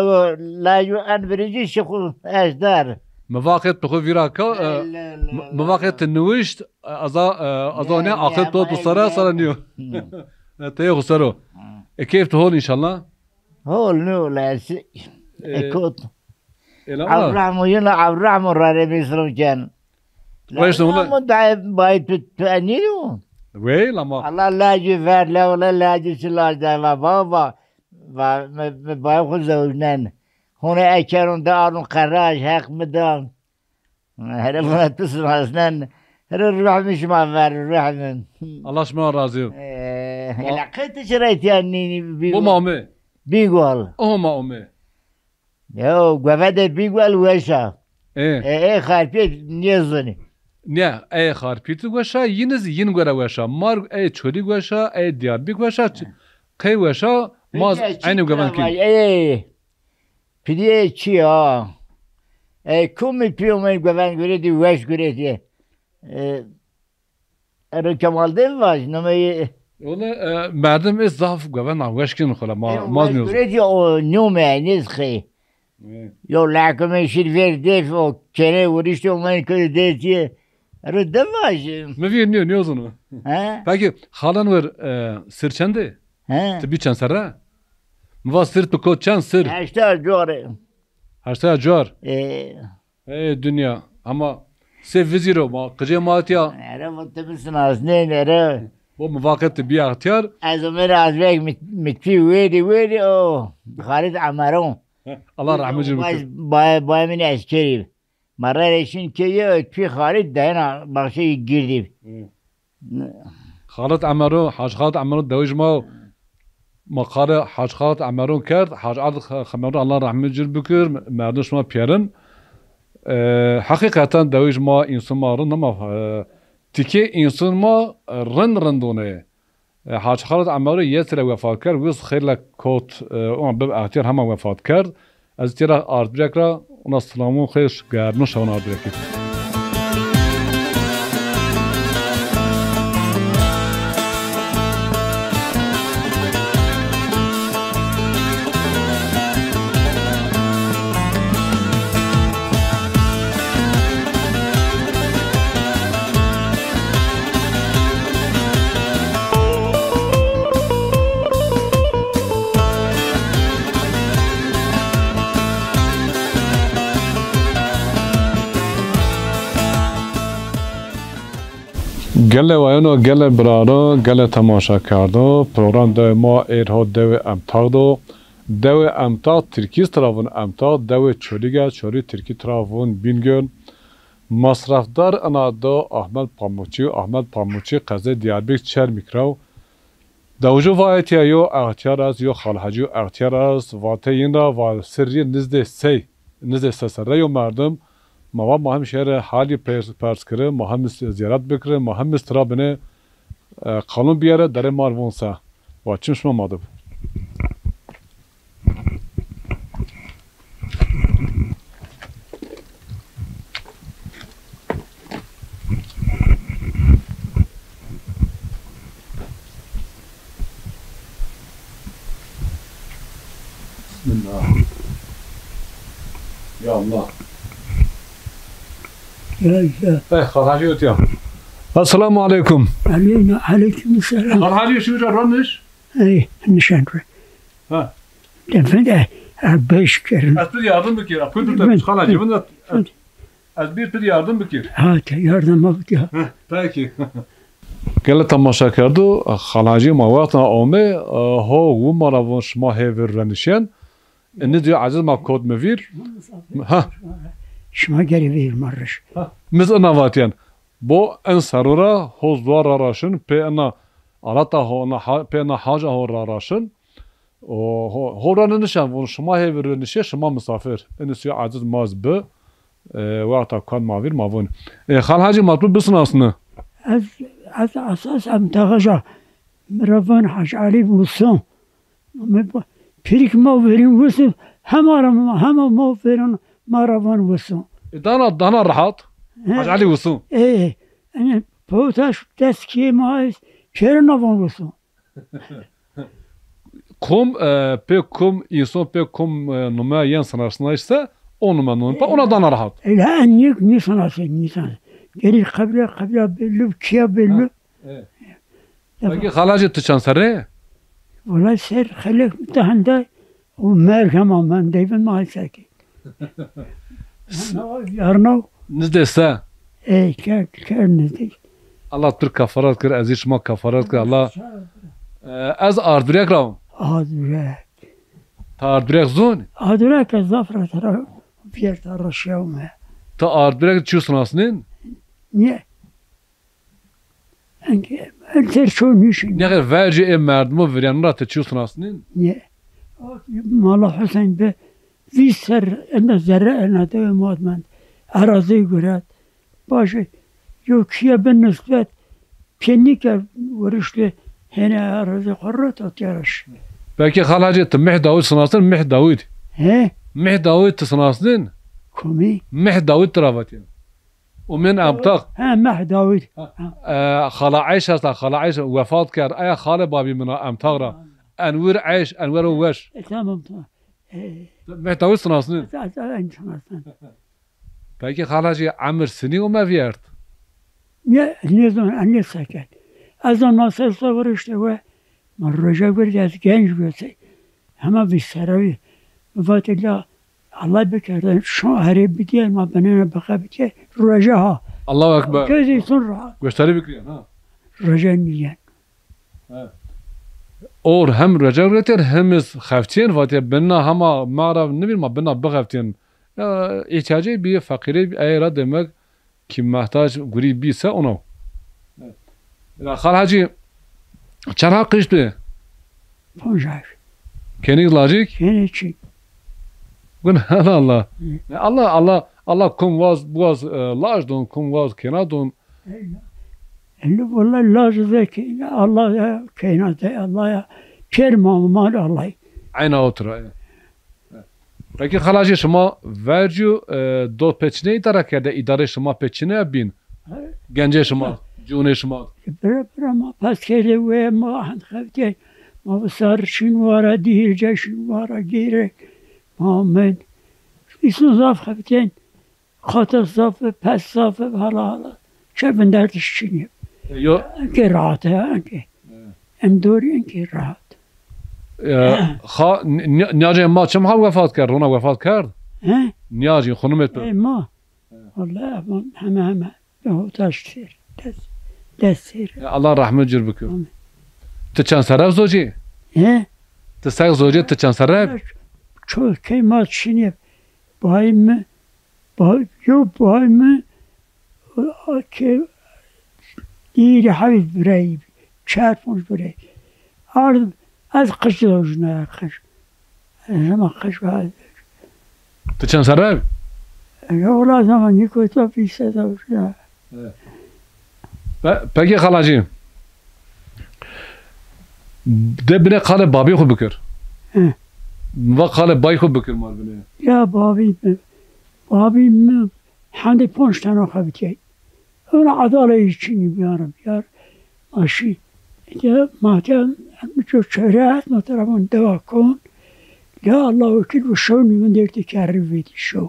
laj û en birinci şixu eşdar. Mi vaqet tu xu vîra ka, e, Allah, Allah, mi, mi vaqet Allah. Tu niwişt, e, aza, e, aza ne, ne, axir ne, to tu ne, sara, ne. Sara niyo. Hı. E, te xu sero. Hı. E, keyf tu hol înşallah. Hol, ne hol, e, si-, e, e, kot. Ela. Evrahmo yena, Evrahmo rare misro ken. Weş de wala. Ama da bay tu, tu enîyo. Wey lama. Allah lacî ver, la wala lacî çi lac da va, va, va, va, me, me bay xu zewjnen. Hone ekeron da arun qeraj, heq mi da. Here vana tu sinasnen. Here ruh mi şima ver, ruh mi. Allah şima razî. Ee, ma- ela qey ti şirayt yani bi- Bu mame. Bîgol. O ma ome. Yo, gueve de Bîgol weş a. E. E, e, Xarpêt nêzonî. Ne, ey Xarpêt weş a, yin zî yin gore weş a. Mar ey Çolîg weş a, ey Diyarbîk weş a, ç-, qey weş a, ma z-, eynî gueven kî. Ey, pidîye çi ya? Ey, kumî pîyo mey gueven guretî, weş guretî. E, Ero Kemal de vaj, nomeyê. Ona, e, merdim ê zaf guven a, weşkin xula, ma, e, mazmîyoz. Guretî o nome, nêz xey. E. Yo lakime şir ver def, o kene vurişte, o men kö de tiye. Ero de vaj. Mi vîr nîyo, nîyo zono. He? Peki, xalan ver, e, sir çende? He? Ti bî çend serre? Mi va sir tu kot çend sir? Heşta core. Heşta core. E. Ey dinya, ama se vizîro ma, qicê ma tiya. Ere, vo ti mi sinasnên, ere. Bo mi vaqet ti bî extîyar. Ez Omer Azbek mit-, mitfî wêrî, wêrî o. Xalid Emero. He, Allah rahmet cin bikir. Bay, bay min eskerî. Ma rerê şin keye, tfî Xalid dayena baxçeyî girdî. Hı. Xalit Emero, Hac Xalit Emero dewij ma, ma qarê Hac Xalit Emero kerd. Hac Xalit Emero, Allah rahmet cir bikir, merdim şima pîyerin. E, heqîqeten dewij ma, însun ma rind ama, e, tikê însun ma rind rind one. E, Hac Xalit Emero yet re wefat kerd, wiz xeylek kot, e, ona bib extîyar hema wefat kerd. Ez tira ardbirek ra ona silamon xêr germin şawan ardbirek. Gelê wayano, gelê biraro, gelê temaşakerdo, program dewê ma êr ho dewê Emtaq do. Dewê Emtaq, tirkî tira vûn Emtaq, dewê Çolîg a, Çolîg tirkî tira vûn Bîngöl. Masrafdar ina do Ahmet Pamukçî, Ahmet Pamukçî qezê Diyarbekir Çermîk ra. Dewicî va etîya yo extîyar est, yo Xal Hecî yo extîyar est, vatê yin ra va sirrî nizdê sey, nizdê se serre yo merdim. Ma va ma hem şêrê halî pers, pers kiri, ma hem zîyaret bikiri, ma hem tira binê, e, qalon bîyere, derê ma r' von se. Va çim şima ma de bi. Bismillah. Ya Allah. Ya, ya. Eh, Xal Hacî otiya. Esselamu aleyküm. Aleyna, aleyküm selam. Xal Hacî, şuca rondiş. Ey, nişan re. Ha. Defende, e, beş kere. Ez tu yardım bikir. Kuydur de Xal Hacî, ez, ez bir tu yardım bikir. Ha, te yardım bikir. Ha, peki. Gelê temaşakerdo, Xal Hacî ma wextna ome, e, ho wu ma ra von şima hê vir renişên. E, nî diyo eciz ma kot mi vîr. Ha. Şima gerê vîr ma riş. Ha. Miz ina vatîyen. Bo en serû ra ho zuar ra raşin, pê ina alata ho, ina ha-, pê ina haca ho ra raşin. O ho-, ho ra nişen, von şima hê vir nişê, şima misafir. Ini suya aciz maz bi. E, wexta kan ma vîr ma von. E, Xal Hacî, ma tu bisinasni. Ez, ez esas em texeja mi ra von Hacî Elî Wison. Mi ba-, pîrik ma verîn Wison, hema ra ma, hema ma verîn ma ra von Wison. E, dana, dana rahat. He. Hacî Elî Wison. E, yani, potaş dest ki ma, pêrin na von Wison. Kom, e, pê kom, însan pê kom, e, nume yen sinasnayîş se, o nume nûn pa, ona dana rahat. Ela en nî, nî sinasê, nî sinasê. Gerî qebra, qebra belli, kîya belli. Ha, evet. Ya. Peki Xal Hacî, ti çend serre? Wela ser xelek mi tehende, o merg hema men deyvin ma serkê. Yarnaw. Nizdê se? Ey, ker, ker nizdê. Allah tu r kefaret kir, ez ê şima kefaret kir, Allah. E, ez Ardurek ra. Ardurek. Ta Ardurek zon? Ardurek ez zaf ra tera vîyerta ra şiyawme. Ta Ardurek çi sinasnên? Niye? Enke, en ser ço nişin. Ne kadar verci e merdumu viryan ra te çi sinasnên? Niye? Mala Hüseyin be vîst ser enda zerre ena de mad mend. Arazi guret. Başı yo kiye bin nisbet. Pênîke weriştê hêne erazî xo ra tat yaraş. Peki Xal Hacî, ti Mih Dawid sinasnên? Mih Dawid. He? Mih Dawid ti sinasnên? Komî? Mih Dawid ti ra vatî. Umên Emtax. He, Mih Dawid. Ha. E, Xala Eyş esta, Xala Eyş wefat kerd. Aya xalê babî min a Emtax ra. Ha. Enwir Eyş, Enwer o weş. E, tamam, tamam. E. Mih Dawid sinasnên? E, e, e, sinasnên. Peki Xal Hacî, emir sinî û mevîyert? Ne, nêzon, nêseket. Ez o nasıl savaştı ve ma roja gurd ez genc biyose. Hema bir seravi. Vatilla Allah bikerden şu herê bidiye ma benene baka bidiye roja ha. Allahu Ekber. Gözü sun rahat. Gösteri bikriyen ha. Roja niyen. He. Or hem roja guretên hem iz xeftîyên, vatê bina hema ma ra nibîn ma bina bixeftîyên. Ya, îhtiyacê bî, feqîrê bî, ey ra demek ki mehtac gurî bî se ona. Evet. Ya, Xal Hacî, çend ha qij tu? Poncas. Kenî lajik? Kenî çi? Gun Allah Allah. Hı. Ya Allah, Allah, Allah kum waz, waz, e, laj don, kum waz kena don. Elli vallahi laj de ki Allah ya, keyna de Allah ya. Çer ma, ma Allah. Eyna otura, e. Peki Xal Hacî, şima vercî, e, dot pê çinê îdare kerde, îdarê şima pê çinê bîn? He? Gencê şima, cûnê şima. Bira, bira, ma pes kerde we, ma hend xeftê, ma bi sar şin wara, dîrce şin wara, gêre, ma men. Îsûn zaf xeftên, xata zaf, pes zaf, hala, hala. Çe vinderdiş çinî. E, yo. Enke rahat e, enke. He. Em dorî enke rahat. E, xa, ni-, ni-, niyacê ma çim ha wefat kerd, rona wefat kerd? He? Niyacê xunumê tu. Ey ma. He. Vallahi heme heme. Bi hotaş ser. Des, des ser. E, Allah rahmet cir bikir. Amin. Ti çend serre zocî? He? Ti sek zocî, ti çend serre? Çok key ma çinî. Bayî mi, bay, yo bayî mi, o, o ke, dîrî hewî birey, çar ponc birey. Ard, ez qij dojna, qij. Ez hema qij va. Ti çend serre? Ya, wala zaman nîko ta vîst dojna. Evet. Pe-, peki Xal Hacî. De binê qalê babî xwu bikir. Hı. Va qalê bay xwu bikir mar binê. Ya babî mi, babî mi hendê ponc tena xebitîyay. Ona adaleyî çinî bîyarim yar. Aşî. Ya mahte mi ço çewre hat ma tarafon dewa kon. Ya Allah wekîl bu şew nîmin dertê kerrî vedî şew.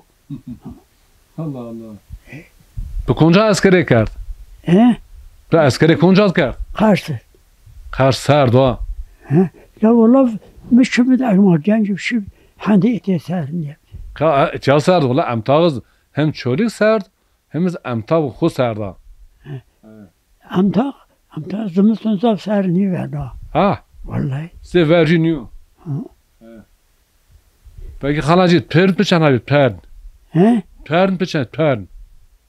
Allah Allah. Tu konca eskerê kerd? He? Tu eskerê konca kerd? Qers. Qers serd wa. He? Ya wala mi çimid ema genc şi hendê ete ser niye. Ka, e, ça serd wala emtaxiz hem Çolîg serd, hem iz emtax xu serd a. He. Emtax, emtax zimiston zaf ser nîverda. Ha? Wallahî. Sê vercî nîyo. Ha. He. Peki Xal Hacî, pern tu çend abi, pern? He? Pern tu çend, pern?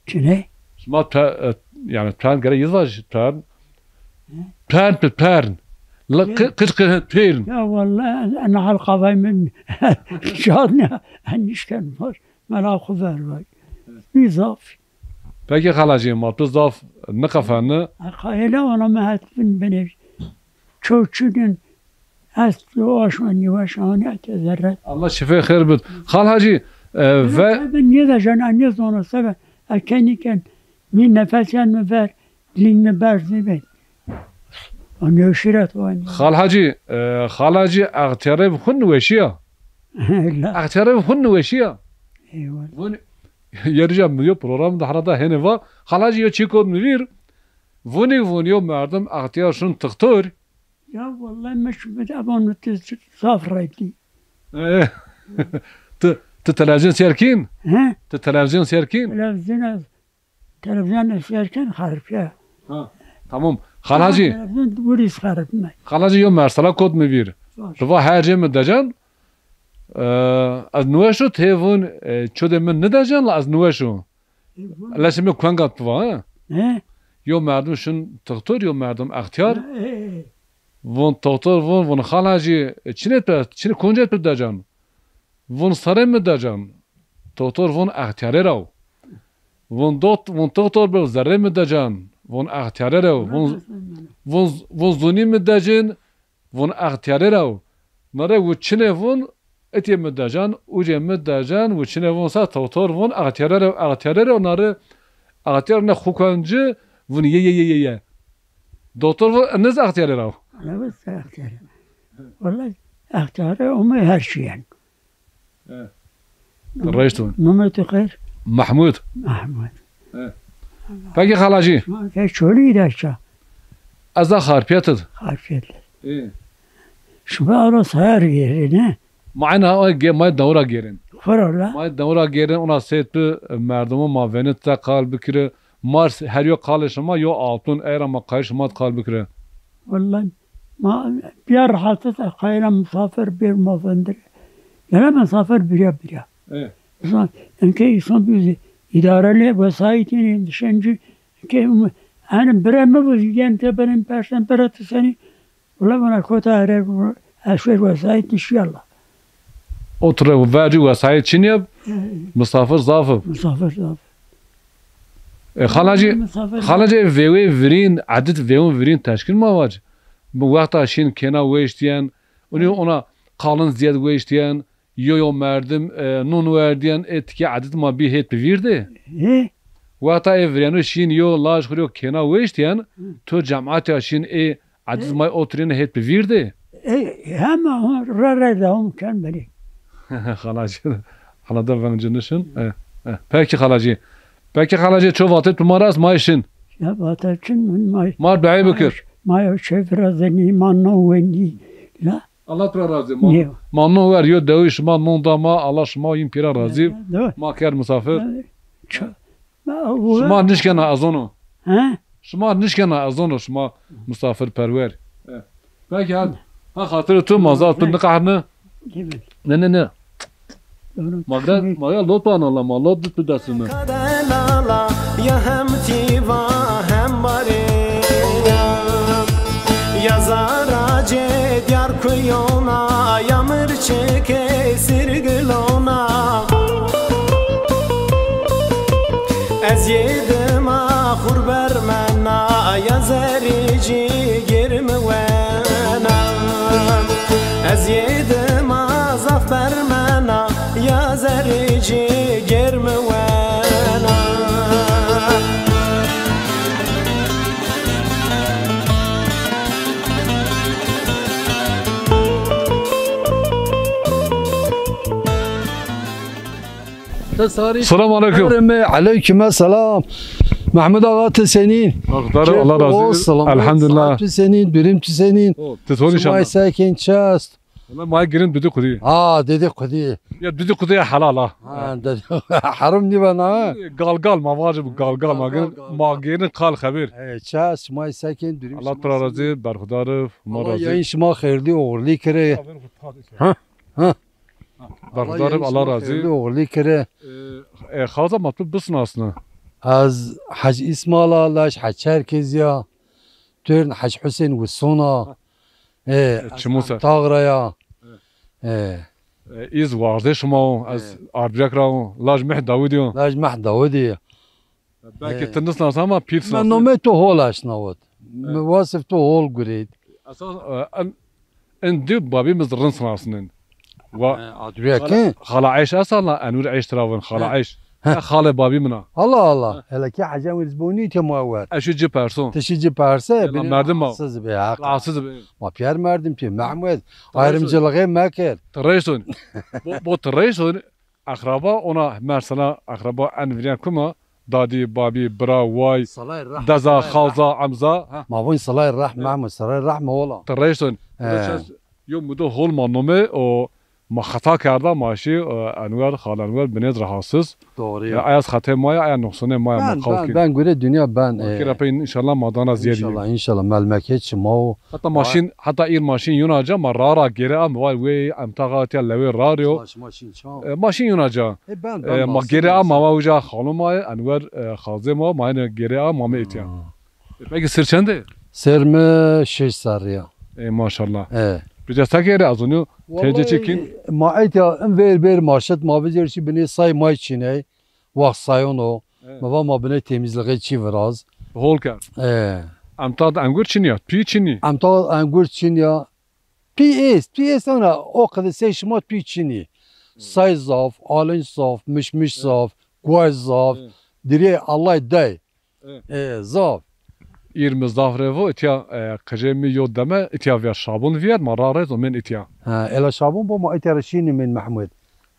Çi ne? Şima pe-, e, yani pern gere yizvaj pern. He? Pern tu pern. La qi-, qij qij pêrin. Ya wellahî, en halqavay min şad ne, en nişken var. Mela xu ver vay. Bî zaf. Peki Xal Hacî, ma tu zaf niqefeni. Qayele ona mi het bin binê. Çoçunin est o aşma niwaş ani ete zerre. Allah şifê xêr bid. Xal Hacî, e, ve... Tabi niye de jana niye zona sebe. Ekeniken ni nefes yan mi ver. Lîng mi berz nîbên. O nêweşîret o. Xal Hacî, e, Xal Hacî extîyarê bi xwu niweşîya. Ella. Extîyarê bi xwu niweşîya. Eyvallah. Vûn, yerî ca mi yo program de herhalde hênê va. Xal Hacî yo çî kot mi vîr. Vûnî vûn yo merdim extîyar şun tixtor. Ya wellahî mi şu bid evan mi tiz zaf reydî. E, ti, ti televîzyon seyr kîn? He? Ti televîzyon seyr kîn? Televîzyon ez Televîzyon seyr ken xeripîya. Ha, tamam. Xal Hacî. Televîzyon wirîs xeripme. Xal Hacî yo mersela kot mi vîr. Baş. Tu va her cê mi decan, e, ez niweşo tê vûn, e, çodê mi nidecan la ez niweşo. E, vûn. Leşê mi kuenga tu va, ha? He? Yo merdim şun tixtor, yo merdim extîyar. E, e, e. Vûn tixtor vûn, vûn Xal Hacî, e, çinê tu, çinê koncê tu decan? Vûn serê mi decan. Toxtor vûn extîyarê ra wo. Vûn doxt-, vûn toxtor bi zerrê mi decan. Vûn extîyarê ra wo. Vûn, vûn, vûn zûnî mi decin. Vûn extîyarê ra wo. Nare wu çinê vûn itê mi decan, ucê mi decan, wu çinê vûn sa toxtor vûn extîyarê ra wo, extîyarê ra wo, nare extîyar ne xukan ci, vûn ye, ye, ye, ye, ye. Doktor vûn iniz extîyarê ra wo. Iniz extîyarê. Wellahî extîyarê ome her çîyen. E. Reşt vûn. Nomê tu xêr? Mahmud. Mahmud. E. Peki Xal Hacî. Şima ke Çolî de ça? Ez de Xarpêt id. Xarpêt. E. Şima ara sayar gêrê ne? Ma ena o ge-, ma dewra gêrên. Xora la. Ma dewra gêrên, ona seyt bi, e, merdumo ma venit te qal bikire. Mar s-, her yo qalê şima yo altun, era ma qayîl şima qal bikire. Wellahî, ma bîya rehatet, qayîla misafir bir ma vendir. Gele misafir bîya bîya. E. Însan, enke însan bir îdareli vesayetini düşünce ki, yani bire mi bu, yani te benim persen bire tu seni Wula vana kota here, eşver vesayet inşallah. Oture verci vesayet çinî yab, misafir zaf ib. Misafir zaf. E, Xal Hacî, misafir Xal Hacî, vêwê virîn, edit vêwin virîn teşkil ma vac. Mi wexta şîn kêna weştîyen, unî ona qalin zîyed weştîyen, yo yo merdim, e, nun werdîyen, ê tikê edit ma bî hêt bi vîr de. He? Wexta ê virêno şîn yo laj xwu yo kêna weştîyen, to cemaatîya şîn ê Edîz may oturîne hêt bi vîr de. E, hema ra ra dewam ken benî. Xal Hacî, Xal Hacî veng cinişin. E, e. Peki Xal Hacî. Peki Xal Hacî, ço vatê tu ma rast may şin. Ya vate çin min may. Mar be'ê bikir. May o çe virazenî, ma no wendî. La. Allah tu ra razî. Ma, ma no wer yo dewi şima non da ma, Allah şima yin pîra razî. Ma ker misafir. Ço-, Şima nişkena ez ono. He? Şima nişkena ez ono, şima misafirperwer. E. Peki hadi. Ha xatirê tu ma zaf tu niqehirne. Ne, ne, ne. Ma gira, ma ya lot bana la, ma lot dit bi destime. Kadelala ya hem tîva hem barê. Ya zara cê diyar kuyona, ya mirçike sirgilona. Ez yê dima xur bermena, ya zerrî cîgêr mi wena. Ez yê dima zaf bermena, ya zerrî cîgêr mi wena. Selamun aleyküm. Aleyküm selam. Mehmud Ağa, ti senîn? Berxudar ib, Allah razî bo. Elhamdulillah. Tu senîn, durum tu senîn? O, ti senîn inşallah. Şima sekên çest. Wela ma girin dudî qudî. Ha, dudî qudî. Ya dudî qudî ya helal ha. Ha, dudî. Herim nîbena ha. Gal gal ma vacib, gal gal ma girin. Ma girin qal xebir. E, çest, şima sekên, durum şima senîn? Allah tu ra razî, berxudar ib, ma razî. Yayın şima xeyrlî, oxirlî kire. Ha, ha. Berxudar ib, Allah razî. Xeyrlî oxirlî kire. E, e, xaza ma tu bisinasne. Ez Hec Îsmail a, laj Hec Çerkez ya. Torn Hec Husên Wisona. E, e, çimu ser. Tağ ra ya. E. E, îz warzê şima o, ez Arbîrek ra o. Laj Meh Dawidî yo. Laj Meh Dawidî. Belkî ti nisnas ama pîr sinas. Mi nomê to hol eşnawit. Mi wasif to hol gureyt. Esas, e, en, en di babî mi rind sinasnin. Wa, e, Adriyek, xala, xala Eyş esa la Enwir Eyş tira vin, xala Eyş. E, xalê babî min a. Allah Allah. Hele ki Hecî Enwir zbonî te ma wer. E, şu ci person. Ti şi ci perse, merdim ma. Rahatsız be, haq. Rahatsız be. Ma piyer merdim pê, Mehmet. Ayrımcılığı mekir. Ti reyson. Bo, bo ti reyson. Akraba ona mersena akraba en viryan kuma dadî, babî, bira, way, deza, xawza, emza. Ha. Ma vun salay rahm, Mehmud, salay rahm ola. Ti reyson. He. Yo mudo hol ma nome o ma xeta kerda ma şî, e, Enwer, xal Enwer binêz rahatsız. Doğru ya. Aya xetê ma ya, aya nuqsanê ma ya, ma qal kî. Ben, ben, ben göre dünya ben, e, kira pey inşallah ma dana ziyedî. İnşallah, inşallah. Melmeket şima o. Heta maşîn, heta îr maşîn yuna ca ma ra ra gere am, vay wey emtaxa tiya lewê ra rê o. Maşîn, maşîn çam. E, maşîn yuna ca. E, ben, ben. E, ma gere am, ma uca xalo ma, Enwer, e, xazê ma, ma yine gere am, ma me etiya. E, peki sir çende? Ser mi şeş serrî ya. E, maşallah. E. Rica ta gere az onu tece çekin. Ma etiya in ver ver maşet ma bizer şi binê say may çiney. Wax sayon o. Evet. Ma va ma binê temizliğe çi viraz. Hol kerd. E. Emta de engur çin ya, pî çin î? Emta engur çin ya. Pî est, pî est ana o qede sey şima pî çin î. Say zaf, alinç zaf, mişmiş zaf, guay zaf. Dirê Allah day. E, zaf. Îr mi zaf revo, itiya, e, qicê mi yo deme, itiya viya şabun viyet, ma ra rez o men itiya. Ha, ela şabun bo ma itiya re şînî men Mehmud.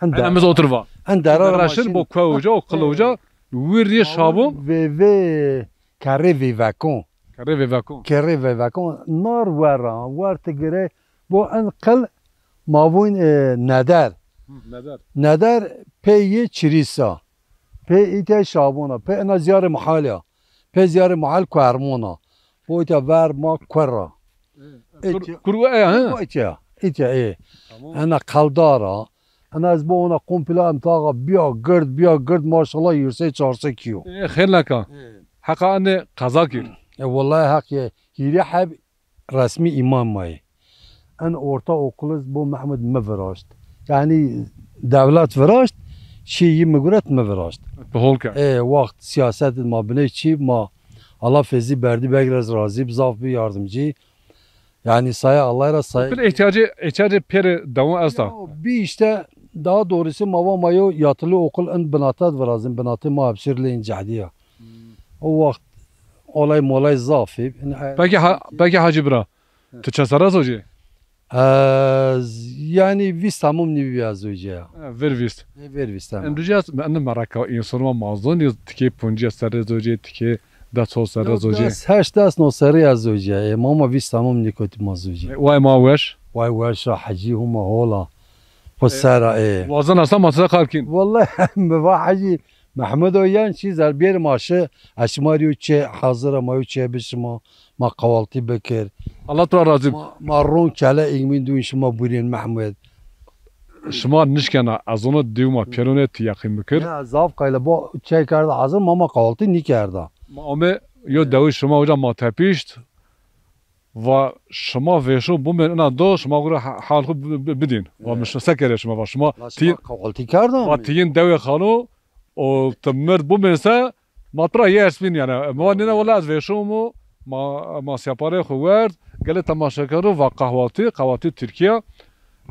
Ende. Ene mi zotir va. Ende ra şin bo kue uca, o qil uca, wir ye şabun. Ve ve, kerrê veyvekon. Kerrê veyvekon. Kerrê veyvekon. Nar wera, wer ti gire, bo en qil ma vun, e, neder. Hı, neder. Neder pey ye çirîsa. Pê îtya şabona, pê ena ziyarê mahal ya. Pê ziyarê mahal kuermona. Bo îtya ver ma kuer ra. Kur, kur eya, he? Bo îtya, îtya, ê. Tamam. Ena qeldar a. Ena ez bo ona komple emtaxa biya gird, biya gird, maşallah, yirse çarse kiyo. E, xêr neka. E. Heqa ene qeza kir. E, wallahi heq ye. Hîrê heb resmî îmam ma yê. En orta okul iz bo Mehmud mi viraşt. Yanî dewlet viraşt, şî yi mi guret mi viraşt. Ti hol kerd. E, waxt siyaset ma biney çî ma Allah fezî berdî, Beg rez razî bi, zaf bi yardımcı. Yanî saya Allah ra saya. Pil ihtiyacı, ihtiyacı pêrê dewon esta. Yo, bi işte daha doğrusu ma va ma yo yatılı okul in binata virazin, binatê ma hepsir lê in cehdiya. O waxt olay molay zaf ê. Peki ha-, peki Hacı bira, tu çend serre zocê? Ez, yanî vîst tamam nîbî ez zocê ya. Ha, ver vîst. E, ver vîst tamam. Em ducas, me, ene meraka însan ma mazon yaz, tikê poncîya serre zocê, tikê des serre zocê. Des, heşt des no serre ez zocê ya. E, ma ma vîst tamam nîkotî ma zocê. E, way ma weş. Way weş a, Hecî huma hola. Xo sera ê. Wazan asta ma size qal kîn. Wallahi mi va Hecî Mehmud o yan çî zer bêr ma şi, ez şima rî yo çê hazir a, ma yo çê bi şima, ma qawaltî bikir. Allah tu ra razî. Ma, ma ron kele îngmîn dûn şima burîn Mehmud. Şima nişkena, ez ono dîw ma pêrone ti yaqîn bikir. Ya, zaf qayla bo çay kerda hazir, ma ma qawaltî nîkerda. Ma ome yo dewi şima uca ma tepîşt. Va şima vêşo bumên ina do, şima gure ha-, hal xu bi-, bi-, bidîn. Va mi şi-, se kerê şima va şima. La şima qawaltî kerda va mi? Tiyin dewê xalo, o ti mird bumên se, ma tu ra yers bîn yani. Mi va nêne wela ez vêşo mu, ma, ma siyapare xu werd, gelê temaşekero va qahwaltî, qahwaltî Tirkîya.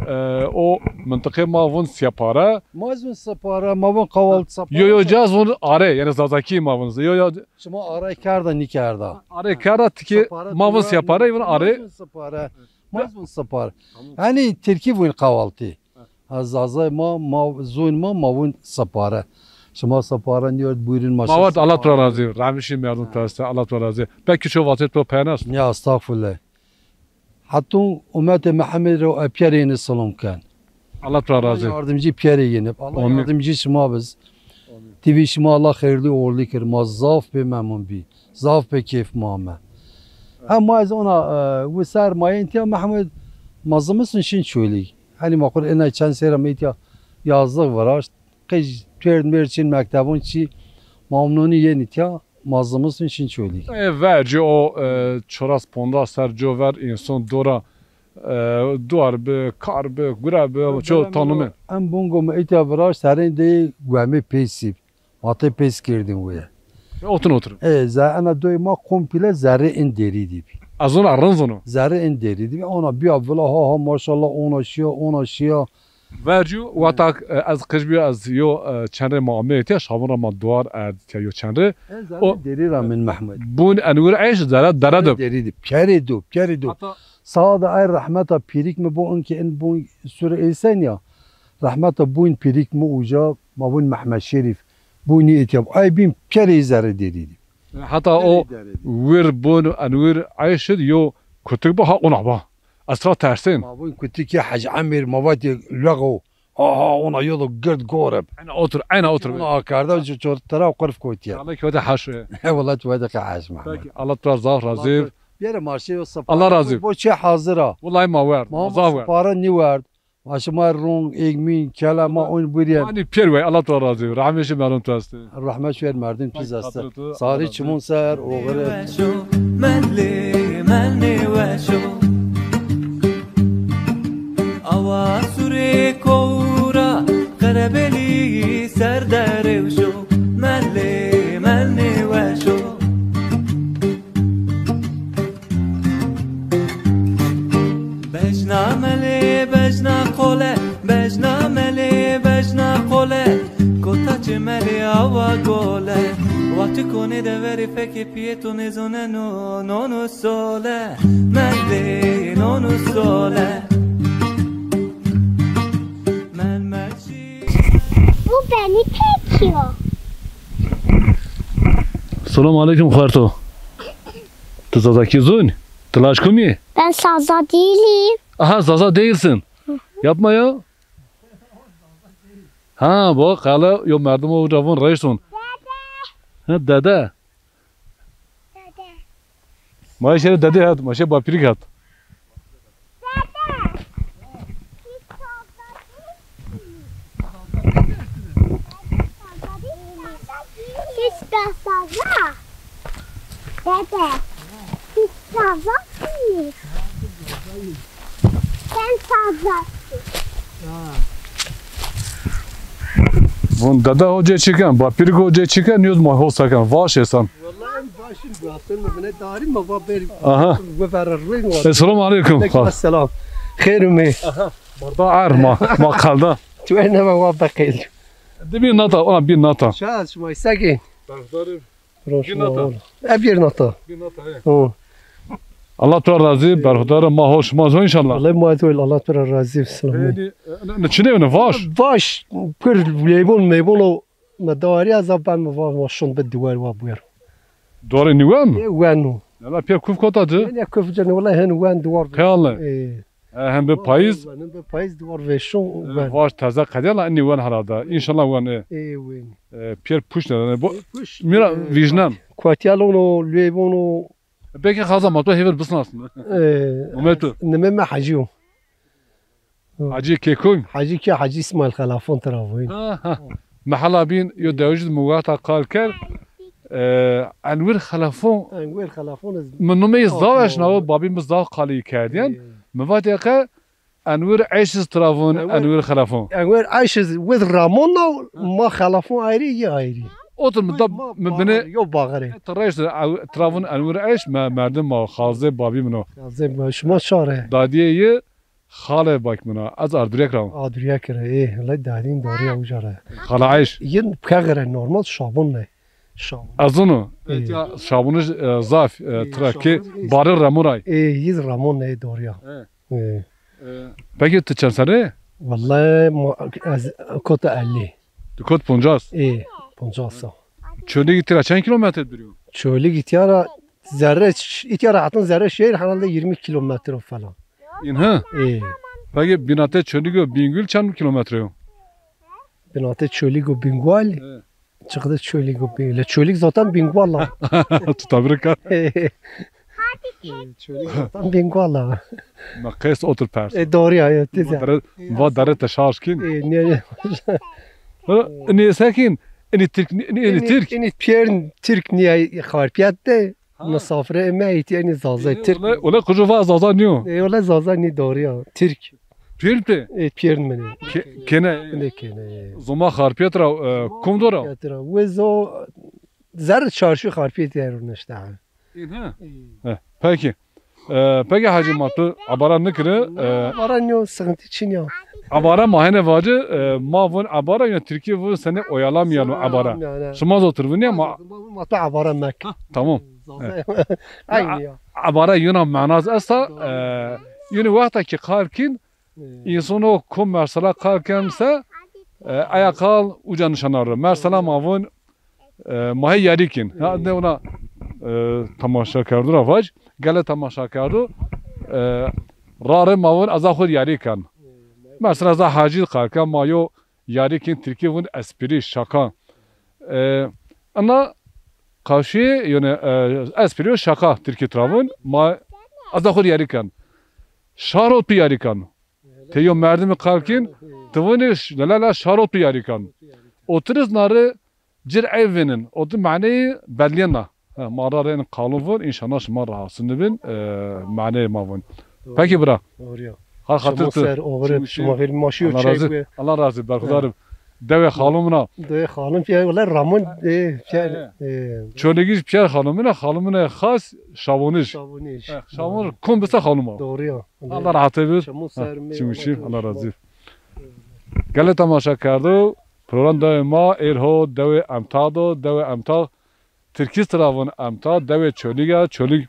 E, o mintiqê ma vun siyapare. Ma zun sipare, ma vun qawaltî sipare. Yo, yo, ca zun are, yani Zazakî ma vun. Yo, yo. Şima aray kerda, nîkerda? Aray kerda tikê ma vun siyapare, vun aray. Ma zun sipare. Ma zun sipare. Tamam. Yanî Tirkî vun qawaltî. Ha, Zazay ma, ma zun ma, ma vun sipare. Şima sipare nîyord, buyurun ma. Ma vat, Allah tu ra razî. Rahmişî merdim pereste, Allah tu ra razî. Peki ço vatê to penas? Ya estağfurullah. Hetûn umetê Mehemedî ro e pîyerê yînî silom ken. Allah tu ra razî. Yardımcı pîyerê yînî. Allah yardımcı şima biz. Tîvî şima Allah xeyrlî oğurlî kir. Ma zaf pê memnun bî. Zaf pê keyf ma ame. Ha ma ez ona, e, wi ser ma yên tîya Mehmed, ma zimistin şin Çolîg. Hanî ma qur ena çend sera ma îtya yazlıq viraşt. Qij pêrd mêrd çin mektebon çî ma omnonî yên îtya. Ma zimistin şin Çolîg. E, ver ci o, e, çoras pondas ser co ver însan dora, E, duar bi, kar bi, gure bi, ço tanıme. Em bongo mi ita viraşt, serên de guemê pêsî. Matê pês kerdin wê. Otur, otur. E, ze-, ena doy ma komple zerrê in derî dî bî. Ez ona rind zono. Zerrê in derî dî bî. Ona biya vila ha ha maşallah ona şiya, ona şiya. Vercu, wexta, e, ez qij biyo, ez yo, e, çend rê ma ameyê tiya, şabon ra ma duar erd tiya yo çend rê. E, zerrê derî ra min Mehmet. Bun Enwir Eyş zerre dere dib. Derî dib. Kerê do, kerê do. Hata Saada ay rehmeta pîrik mi bo, inke in bun sur êsen ya. Rehmeta bun pîrik mi uca, ma bun Mehmed Şerîf. Bun etiya. Ay bîn kerê zerrê derî dî. Heta o wir bun Enwir Eyş id yo kutik ba ha ona ba. Ez tra tersên. Ma bun kutik ya Hec Emir, ma vatê luego. Ha ha, ona yo do gird goreb. Ena otur, ena otur. Ona akarda ço tera qurf kotiye. Allah ki wede haş. He, wala tu wede ka haş Mehmet. Peki, Allah tu zaf razî. Biyere marşê yo sapa. Allah razî. Bo çe hazir a. Wallahi ma werd. Ma zaf werd. Para ni werd. Ma şima rong, egmin, kelama, on buriyen. Ani piyer wey, Allah tu razî. Rahmet şi merdim tu esti. Rahmet şi merdim tu esti. Sarî çimun ser, oğre. Melê, melê weşo. Awa surê kowra, qerebelî ser derewşo, melê, melê weşo. Bejna melê, bejna qole, bejna melê, bejna qole, kota çi melê awa gole, wati konê de verê fekê piyê to nêzoneno, non û sole, mendê non û sole. Mel mel şî. Bu beni tekiyor. Selamun aleyküm xwerto. Tu Zazakî zûn? Tu laj kumî? Ben Zaza değilim. Aha, Zaza değilsin. Yapma ya. Ha, bak hele yo merdim o uca von reis son. Dede. Ha, dede. Dede. Ma şere dede hat, ma şe bapîrik hat. Dede. Hiç de Zaza. Dede. Hiç Zaza değil. Sen Zazasın. Von dede hocê çiken, bapîrik hocê çiken, niyot ma ho seken, vaş êsan. Vallahi en başın bu, aslında bine darin ma va ber. Aha. Bu verir rüyün var. Esselamu aleyküm. Aleyküm esselam. Xeyr mi? Aha. Barda er ma, ma kalda. Tu en nema va beqil. De bir nata, ona bir nata. Şaz, şima sakin. Bardarım. Roşma. Bir nata. E bir nata. Bir nata, he. Hı. Allah tu razî, berxudar ma hoş ma zo inşallah. Allah ma tu, Allah tu razî, selam. Ne, ne çine ne vaş? Vaş, pir leybon meybon o. Ma dawariya za ben mi va, ma şun bi duvar wa buyer. Duvarê nîwen? E, wen o. Yala pê kuf kota ci? Ne kuf ci, wala hen wen duvar. Xeyal ne? E. E, hem bi payîz. Hem bi payîz duvar ve şun wen. Vaş teze qedela, enî wen herhalde. İnşallah wen e. E, wen. E, pêr puş ne? Bo, pêr puş, mira e, vîjnen. Kuatiyalon o, lüeybon o. Belki xaza ma to hêvir bisnasın. E, Muhammed tu. Nime me Hacî o. Hacî Kekoy? Hacî ke, Hacî İsmail Xelafon tira voyîn. Ha, ha. Mehela bîn yo dewij di mi wexta qal kerd. E, Enwir Xelafon. Enwir Xelafon iz. Mi numeyî zaf eşnawo, babî mi zaf qalî kerdiyen. E. Mi vatê qe Enwir Eyş iz tira von, Enwir Xelafon. Enwir Eyş iz wid Ramon na, ma Xelafon ayrî, yi ayrî. Otur mi da mi bine. Yo baxirê. Tira Eyş tira von Enwir Eyş, me merdim ma, xazê babî min o. Xazê babî, şima çare. Dadiyê yi Xalê bak mina, ez Arduriyek ra. Arduriyek ra, ê, hele dadîn doriya uca ra. Xala Eyş. Yin pexire normal şabun ne. Şabun. Ez onu. Ê. Ya şabunu, e, zaf, e, ê, tra ki şabun, ê, barı Ramuray. Ê, yiz Ramon ne doriya. Ê. Ê. Ê. Peki tu çend sene? Vallahi ma, ez kota elli. Tu kot poncas? Ê, poncas sa. Çolîg tira çend kilometre duruyor? Çolîg tira zerre, ş-, îtya ra hetan zerre şehir herhalde yirmi kilometre falan. În ha? Ê. Peki binatê Çolîg û Bingül çend kilometre yo? Binatê Çolîg û Bingül? He. Çıktı Çolîg û Bingül. Çolîg zaten Bingül la. Tu tabiri kar. Çolîg zaten Bingül la. Ma qes otur pers. E, doğru ya, ya, teyze. Va dare, va dare te şarj kin. E, ne, ne. Ha, ne sekin? Ini Türk, ini, ini Türk. Ini Türk, ini Türk niye xarpiyat de? Ha. Misafirê me îtî enî Zaza, Tirk. Wele, wele kucu va Zaza nîyo. E, wele Zaza nî, doğru ya. Tirk. Pîr ti? E, pîr min. Ke-, kene. Ne kene. Zoma Xarpêt ra, e, kum do ra? Xarpêt ra. Wê zo zerrê çarşî Xarpêt yer rûnişte. În ha? He, peki. E, peki Hacî, ma tu ebara nikiri, e, ebara nîyo, sıkıntı çin ya. Ebara ma hene vacî, e, ma vun ebara, ya Tirkî vun seni oyalamıyan o ebara. Oyalamıyan, he. Şima zotir vun ya ma. Ma tu ebara mek. Ha, tamam. Zaza. Aynı ya. Ebara yuna manaz esta, e, yunî wexta ki qal kin, e, insano kom mesela qal ken se, e, aya qal uca nişana ro. Mesela ma vun, e, ma hê yarî kin. Ha, de ona, e, temaşa kerdo ra vac. Gele temaşa kerdo. E, rare ma vun eza xo yarî ken. Mesela eza Hacî qal ken, ma yo yarî kin, Tirkî vun espri, şaka. E, ana qawşî, yani, e, espri û şaka Tirkî tira vun. Ma eza xo yarî ken. Şaro tu yarî ken. Te yo merdimî qal kin, ti vunî ş-, la la la şaro tu yarî ken. Otiris nari cir ev vinin. O tu maneyî bedliyena. Ha, ma ra rên qalun vun, înşallah şima rahatsız nibin, e, maneyê ma vun. Doğru. Peki bira. Doğru ya. Har xatir tu. Şima ser, oxir, şima xêr, ma şîyo çay bê. Allah razı, berxudar ib. Dewê xalumina. Dewê xalum pîyer, wele Ramon, e, pîyer, e. Çolîgij pîyer xalumina, xalumina xas Şavonij. Şavonij. E, Şavonij kom bise xalum a. Doğru ya. Allah rahat bid. Çimû ser mi, çimû çî, Allah razı. Gele temaşa kerdo, program dewê ma êr ho dewê Emta do, dewê Emta Tirkî tira vun Emta, dewê Çolîg a, Çolîg,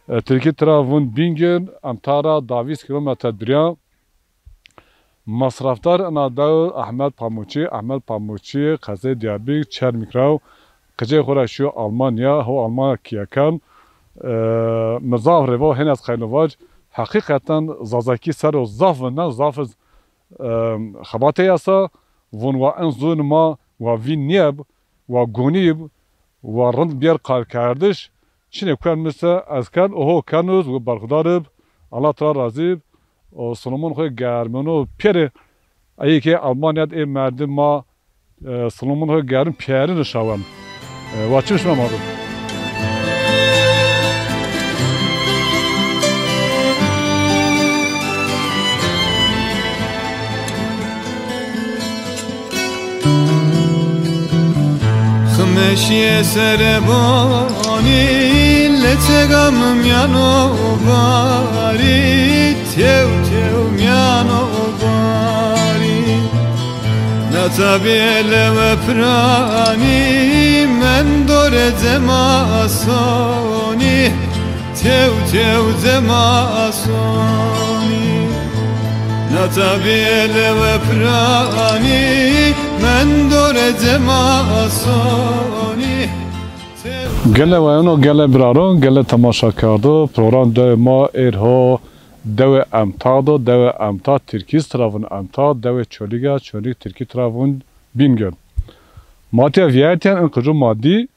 e, Tirkî tira vun Bingöl, Emta ra da vîst kîlometre dûrî ya. Masrafdar ina dew Ahmet Pamukçî, Ahmet Pamukçî qezê Diyarbekir, Çermik ra, qicê xo ra şîyo Almanya, ho Almanya kîye ken. E, mi zaf rê va, hên ez qayîl o vac, heqîqeten Zazakî ser o zaf vinden, zaf iz, e, xebatê esta, vun wa en zûn ma wa vîn nîyeb, wa gonîb, wa rind bîyer qalkerdiş, çinê kuen mi se ez ken, oho ken iz, wi berxudar ib, Allah tira razî ib, o silomon xo germeno pêrê, eyê ke Almanya de ê merdim ma, e, silomon xo germ pêrin şawen. E, wa çim şima ma do. Ximeşîye serebanî, leçega mi mîyano barî, tew tew mîyano barî. Nata bî elewe piranî, mendo re cema asonî. Tew tew cema asonî, nata bî elewe piranî, mendo re cema asonî. Tew. Gele wayano, gele biraro, gele temaşa kerdo. Program dewê ma êr ho dewê Emta do, dewê Emta Tirkî tira vun Emta, dewê Çolîg a, Çolîg Tirkî tira vun Bingöl. Ma tiya vîyertîyen, in qicu ma dî,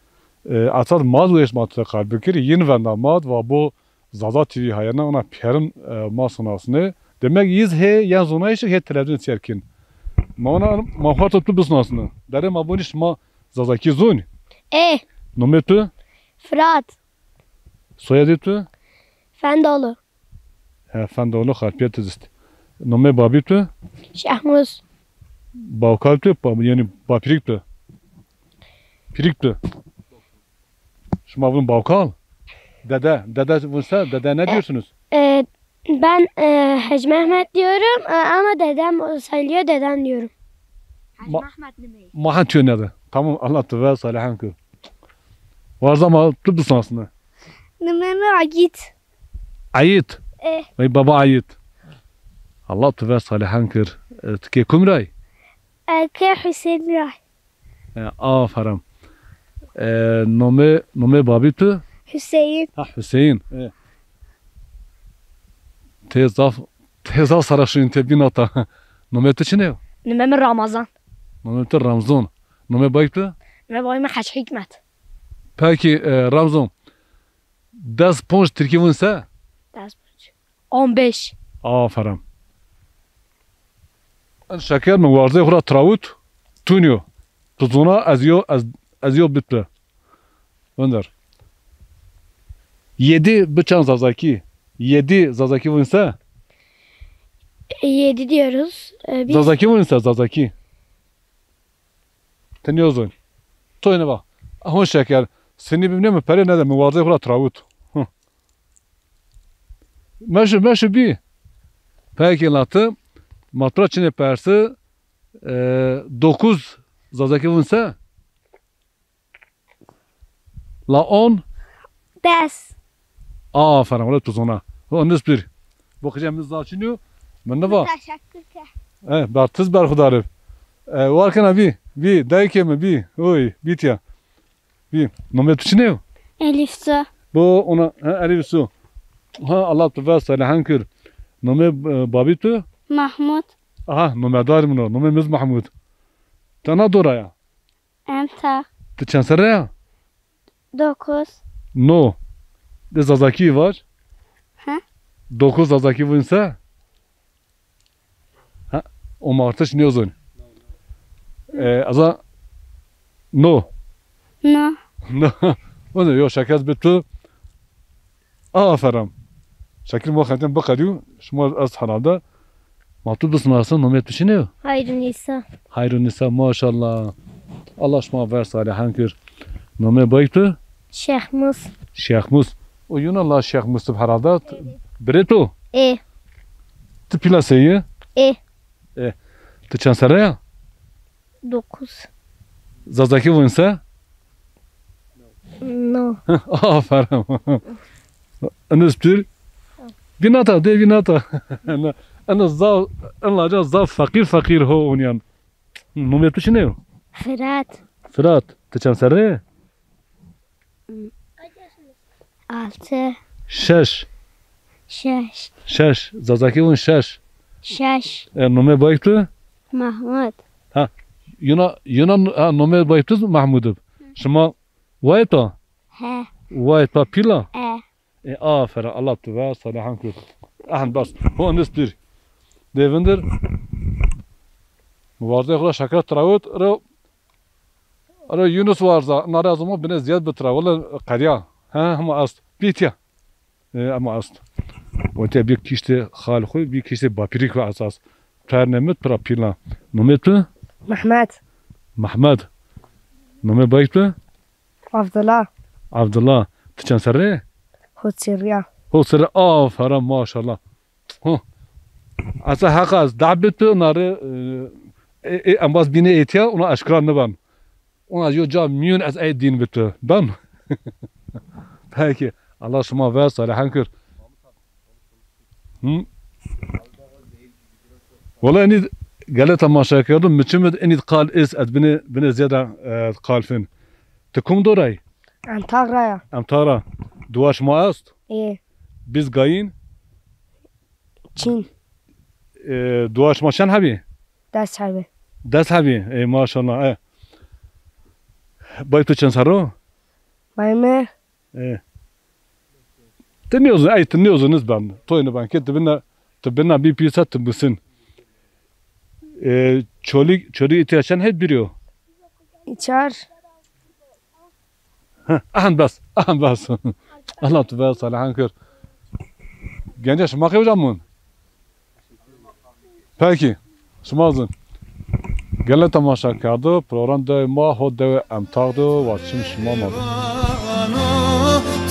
e, esas ma zî weş ma tu de qal bikir, yin venda ma va bo Zaza T V hayena, ona pêrin, e, ma sinasnê. Demek yiz hê yen zonayîşik hê televîzyon seyr kin. Ma ona, ma xorto tu bisnasnê. Derê ma bonî şima Zazakî zonî? E. Nomê tu? Fırat. Soyadê tu? Fendoğlu. He, Fendoğlu Xarpêt zî est. Nomê babî tu? Şehmuz. Bawkal tu, ba-, yanî bapîrik tu? Pîrik tu. Şima vun bawkal? Dede, dede vun se, dede ne diyorsunuz? E, ben, e, Hacı Mehmet diyorum, e, ama dedem o sayılıyor, dedem diyorum. Hacı Ma-, Mehmet nimey. Ma ha tu nede. Tamam, Allah tu ve salihan kir. Warza ma tu bisnasnê. Nimê mi Agit. Ayit. E. Vay baba Ayit. Allah tu ve salihan kir. E, ti kê kum ray? E, kê Hüseyin ray. E, aferin. E, nomê, nomê babî tu? Hüseyin. Ha, Hüseyin. E. Tê zaf, tê zaf sara şin tê bînata. Nomê tu çinê yo? Nomê mi Ramazan. Nomê tu Ramzon. Nomê bayî tu? Nomê bayî mi Hacı Hikmet. Peki, e, Ramzon. Des ponc tirkî vun se? Des ponc. On beş. Aferin. En şeker mi warzê xo ra tirawit, tunyo. Tu zona ez yo, ez, ez yo bit bi. Önder. Yedi bi çand Zazakî. Yedi Zazakî vûn se? Yedi diyoruz. Ee, biz Zazakî vûn se, Zazakî. Ti nêzon. Toyne va. Hon şeker. Sinî bimne mi pere nede, mi warzê xo ra trawit. Hı. Meşu, meşu bî. Peki la ti, ma tu ra çinê persi, e, dokuz Zazakî vûn se? La on? Des. Aferin, wele tu zona. O nispir. Bu xicê mi zaf çin yo, mi niva. Teşekkür ke. E, ber tiz berxudar ib. E, war kena bî, bî, dayikê mi bî. Oy, bî tiya. Bî. Nomê tu çinê yo? Elif Su. Bu ona, ha, Elif Su. Ha, Allah tu ver salihan kir. Nomê, e, babî tu? Mahmud. Aha, nomedar min o. Nomê mi zî Mahmud. Tena dora ya. Emta. Ti çend serre ya? Dokuz. No. De Zazakî var. Ha? Dokuz Zazakî vûn se? Ha? O ma artiş nêzon. E, aza no. No. No. O ne yo şekez bi tu. Aferin. Şekil mo xenten biqedîyo. Şima ez herhalde. Ma tu bisnasin, nomê tu çinê yo? Hayrunîsa. Hayrunîsa, maşallah. Allah şima ver salihan kir. Nomê bayk tu? Şehmuz. Şehmuz. O yuna la Şehmuz tib herhalde. Evet. Birê tu? E. Ti pîla seyî? E. E. Ti çend serre ya? Dokuz. Zazakî vûn se? No. Aferin. Eniz pir. Vînata, de vînata. Eniz zaf, en laca zaf feqîr feqîr ho ûnyan. Nomê tu çinê yo? Firat. Firat. Ti çend serre? Altı. Şeş. Şeş. Şeş. Zazakî vûn şeş. Şeş. E, nomê bayk tu? Mahmud. Ha, yuna, yuna, ha, nomê bayk tu Mahmud ib. Şima wayê to? He. Wayê to pîla? E. E, aferin, Allah tu ver salihan kir. Ahn bas. Ho nispir. Devindir. Warzê xo ra şeker trawit, ro Ero Yunus warza, nare az ama bine ziyad bitra, wala qerya. Ha, hema ast. Bîtiya. E, ama ast. Watiya bir kişte xal xo, bir kişte bapiri xo esas. Terne mit pra pîla. Nomê tu? Mehmet. Mehmet. Nomê bayk tu? Abdullah. Abdullah. Ti çend serre? Hot serre ya. Hot serre, aferin, maşallah. Ho. Esa heqa ez deh bit tu, nare, e, e, embaz bîne êtiya, ona eşkera niben. Ona yo ca miyun ez ey dîn bit tu. Ben? Peki. Allah şima ver, salihan kir. Hı? Wala enî gele temaşa kerdo, mi çimid enî qal is, ez bine, bine ziyada, e, qal fin. Ti kum doray? Emtağ ra ya. Emtağ ra. Duwa şima est? Ê. Biz gayîn? Çin. E, duwa şima çend hebî? Des hebî. Des hebî. Ey maşallah. E. Bay tu çend serro? Bay mi? E. Ti nêzun, ey ti nêzun iz ben. Toyne ben ke ti bina, ti bina bî pîsa ti bisin. E, çolî, çolî îtya çend heb birî yo? Çar. Heh, ahan bes, ahan bes. Allah tu ver salihan kir. Gence şima qewca mun? Peki, şima zin. Gele temaşa kerdo, program dewe ma, ho dewe Emtağ do, wa çim şima ma.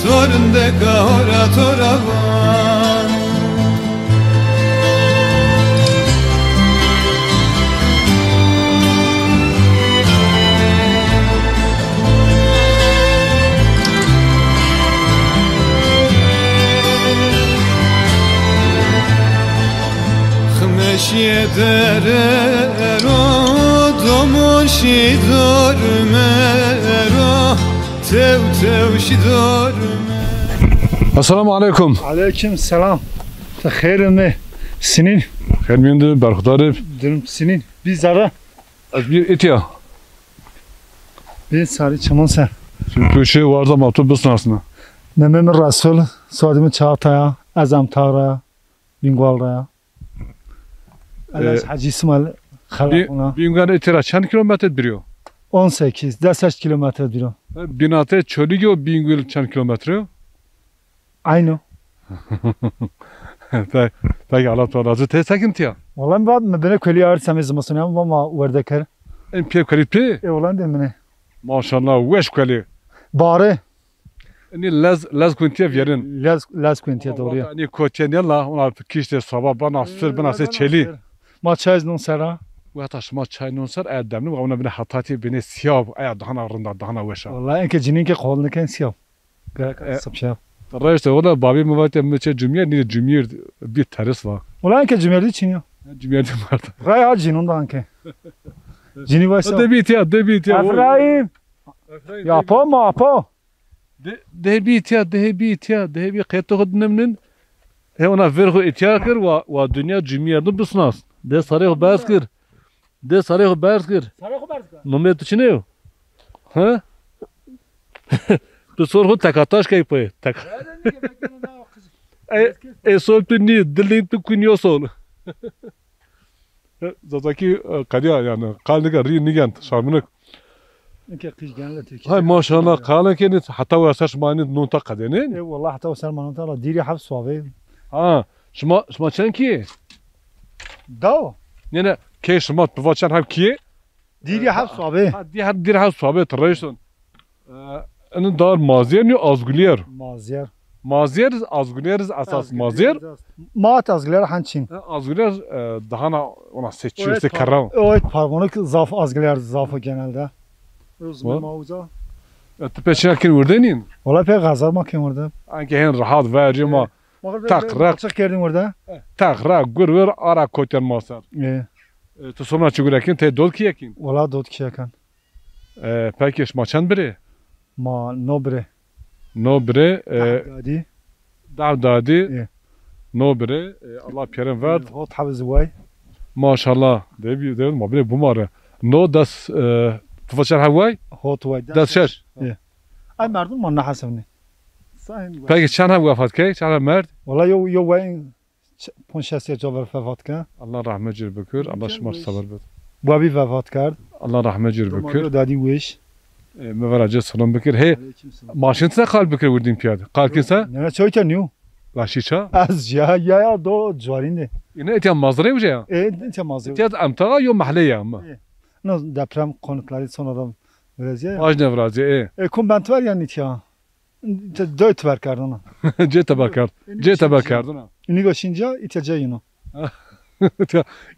Torindeka hora toravan. Xmeşîye derero, domo şî dormero, tew tew şî dormero. Esselamu aleyküm. Aleyküm selam. Ti xeyr mi? Sinîn? Xeyr mîyun de, berxudar ib. Durum sinîn. Bî zerre. Ez bî îtya. Bî sarî çimon ser. Şimdi tu şey warza ma tu bisnasna. Nemê mi Resul, soyadê mi Çağatay a, ez Emtağ ra ya, Bîngol ra ya. Elez Hacı İsmail Xelafuna. Bîngol îtya ra çend kilometre birî yo? On sekiz, des heşt kilometre birî yo. E, Bînatê Çolîg û Bîngol çend kilometre yo? Ayno. Pe-, peki, Allah tu razı. Te sekin tiya? Wala mi va mi binê kulî ard semê zimistonî ama ma werde ker. En pê kulî pê? E, wala de mine. Maşallah, weş kulî. Barê. Ni lez, lez kuntîye vîyerin. Lez, lez kuntîye, doğru ya. Ni kotîye ne la, ona kişte sabah bana sür, bana se çelî. Ma çay non sera. Wexta şima çay non ser, e, demli, ona bine hatati bine siyab, e, dahana rinda, dahana weşa. Wala enke cinîn ke qol niken siyab. Gerek e, sipşe. Reşte, o da babî mi vate mi çe cumyer, nî cumyer bir teres va. Wala enke cumyer di çin ya. Cumyer di vardı. Ray ha cinun da enke. Cini vay sa. De bît ya, de bît ya. Efraîm. Efraîm, ya de po bît. Ma po. De, de bît ya, de bît ya, de bît qeto xud nimnin. He ona ver xu îtya kir, wa, wa dinya cumyer di bisnas. De sarê xu berz kir. De sarê xo berz kir. Sarê xo berz kir. Nomê tu çine yo? Ha? Tu sor xo tekataş key pê. Tek. E, e sol tu nî, dilin tu kunyo sol. Zazakî, e, qediya yani, qal nika rî nigent, şarminik. Eke qij genle Tirkî. Hay maşallah, qalen ke nî heta wesa şima nî nonta qedênên? E, wallah heta wesa ma nonta la dîrî heft suabe. Ha, şima, şima çend kî? Daw. Nene, key şima tu va çend heb kî? Dîrî heft suabe. Ha, dî her, dîrî heft suabe ti reyson. E, eni dar mazyer nî azgulyer. Mazyer. Mazyer, azgulyer esas mazyer. Ma et azgulyer hançin. E, azgulyer, e, dahana ona seçiyor, işte kerram. Evet, parvonik zaf azgulyer zaf genelde. Özme mauza. E, ti peşina kin wirdenin? Ola pe gazar ma kin wirde. Anke hen rahat verci ma. Taqra. Açık kerdin wirde. Taqra, gur ver, ara koten masar. E. E, tu somra çi gurekin, te dod ki yekin? Ola dod ki yekin. E, peki şima çend birê? Ma no birê. No birê, e, deh dadî. Deh dadî. E. No birê, e, Allah pêrin verd. E, hot heb zî way. Maşallah. De bir, de ma birê bumare. No des, e, tu va çend heb way? Hot way. Des şeş. E. Ay merdum ma ne hesabni. Peki çend heb wefat key? Çend heb merd? Wala yo, yo way Ç-, ponc şeş serr ca ver vefat ke. Allah rahmet cir bikir. Allah şima sabir bid. Babî vefat kerd. Allah rahmet cir bikir. Domayo dadî weş. E, mi vera cir selam bikir. Hey, aleyküm selam. Maşin se qal bikir wirdîn piyad. Qal kin se? Ne, ne, çoy ke niyo. Laşî ça? Ez ya, ya, ya, do cuarîn de. Yine etya mazre uca ya? E, etya mazre. Etya emtağa yo mahalle ya mı? E, no deprem konutları sonradan biraz ya. Aj ne biraz ya, e. E, kum bent var ya nitya. Te-, doy teber kerdona. Cê teber kerd. Cê teber kerdona. Inigo şinca, ite cê yino.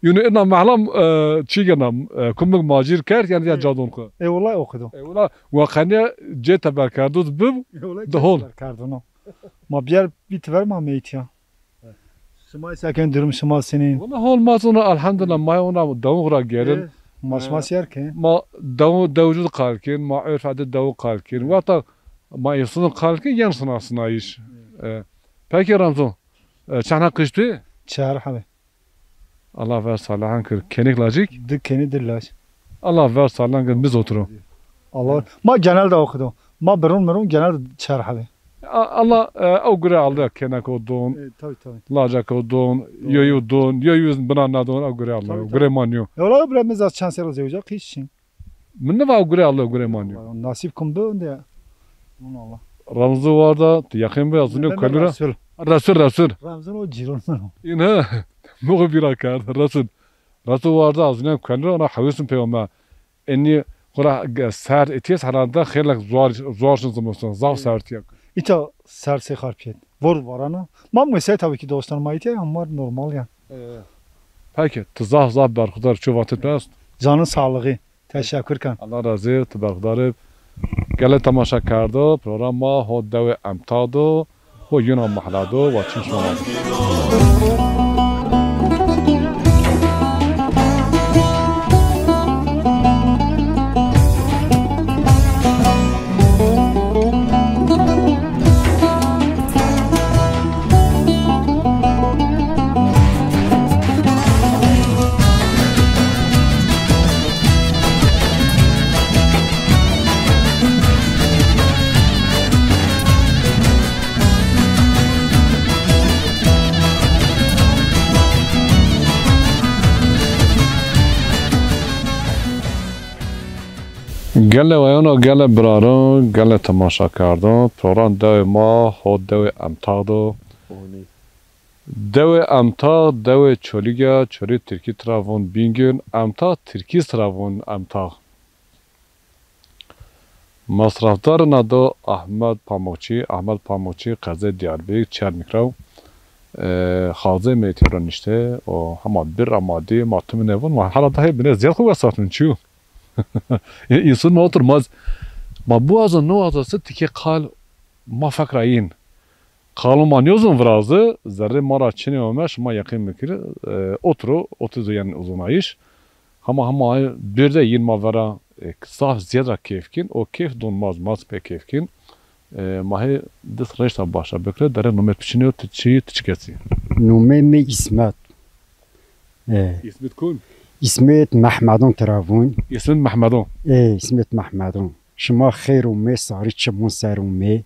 Yunu ina mahlam, e, çî gena, e, kumik macir kerd, yani ya cadon ku. E, wala o kudo. E, wala, wa qenya cê teber kerdo bib, de hol. Teber kerdona. Ma biyer bit ver ma meytiya. Şima ise ken durum şima sinin. Wala hol ma zona elhamdülillah, ma ona dawun xura gerin. E, ma şima siyer ken. Ma dawun dewcud qalkin, ma örf adet dawun qalkin. Wata ma insun qalkin, yen sina sinayiş. E, peki Ramzan, e, çend heb qij tu? Çar heb. Allah ver salihan kir. Kenik lacik? Di keni di lac. Allah ver salihan kir, biz oturun. Allah, ma genel de okudu. Ma birun mirun genel çar heb. A-, Allah, e, ew gure aldı, kenek o don, e, tabii, tabii. Lacak o don, yoyu don, yoyu bina na don, ew gure aldı, gure manyo. E, ola bile mizaz çend sera zewca, qîş çin. Min ne va ew gure aldı, gure manyo. Nasip kum be, onde. Allah. Ramzu vardı, yakın be, azını kalura. Resul. Resul, Resul. Ramzun o cirun. Yine, muğu bira kard, Resul. Resul vardı, azını kalura, ona hawisin peyama. Enî xura ge-, serd etiyes herhalde xeylek zor, zor şin zimiston, zaf serd tiye. Îta serd sey xar piyet. Vor varana. Ma mesela tabii ki dostlar ma itiye, ama normal yani. Ee, peki, ti zaf zaf berxudar ço vatit pest. Canın sağlığı. Teşekkür kan. Allah razı, ti berxudar. Gele temaşa kerdo, program ma ho dewe emtado. Xo yuna mahla do wa çin şona do. Gelê wayano, gelê biraro, gelê temaşakerdo, program dewê ma, ho dewê Emtağ do. Dewê Emtağ, dewê Çolîg a, Çolîg tirkî tira von Bingöl, Emtağ tirkî tira von Emtağ. Masrafdar na do Ahmet Pamukçî, Ahmet Pamukçî, qezê Diyarbekir, Çermik ra. E, xalzê mi têro nişte, o hema bir ra ma dî, ma timine von, ma hela dahê bine ziyad xo wesatun, çiyo. Însan ma otur, ma, ma biwazo niwazo se tikê qal ma fek ra yin. Qalo ma nêzon virazi, zerrê ma ra çinê ome, şima yeqîn bikir, e, otro, otuz yen uzunayış. Hema hema bir de yin ma vera, e, zaf ziyad ra keyf kin, o keyf don ma, ma pê keyf kin. E, ma hê dis reşta başa bikire, dere nomê tu çinê, tu çi, tu çi kesî? Nomê mi İsmet. E. İsmet kim? İsmet Mehmedon tira vun. İsmet Mehmedon. E, İsmet Mehmedon. Şima xeyr ûmê, sarî çimon ser ûmê.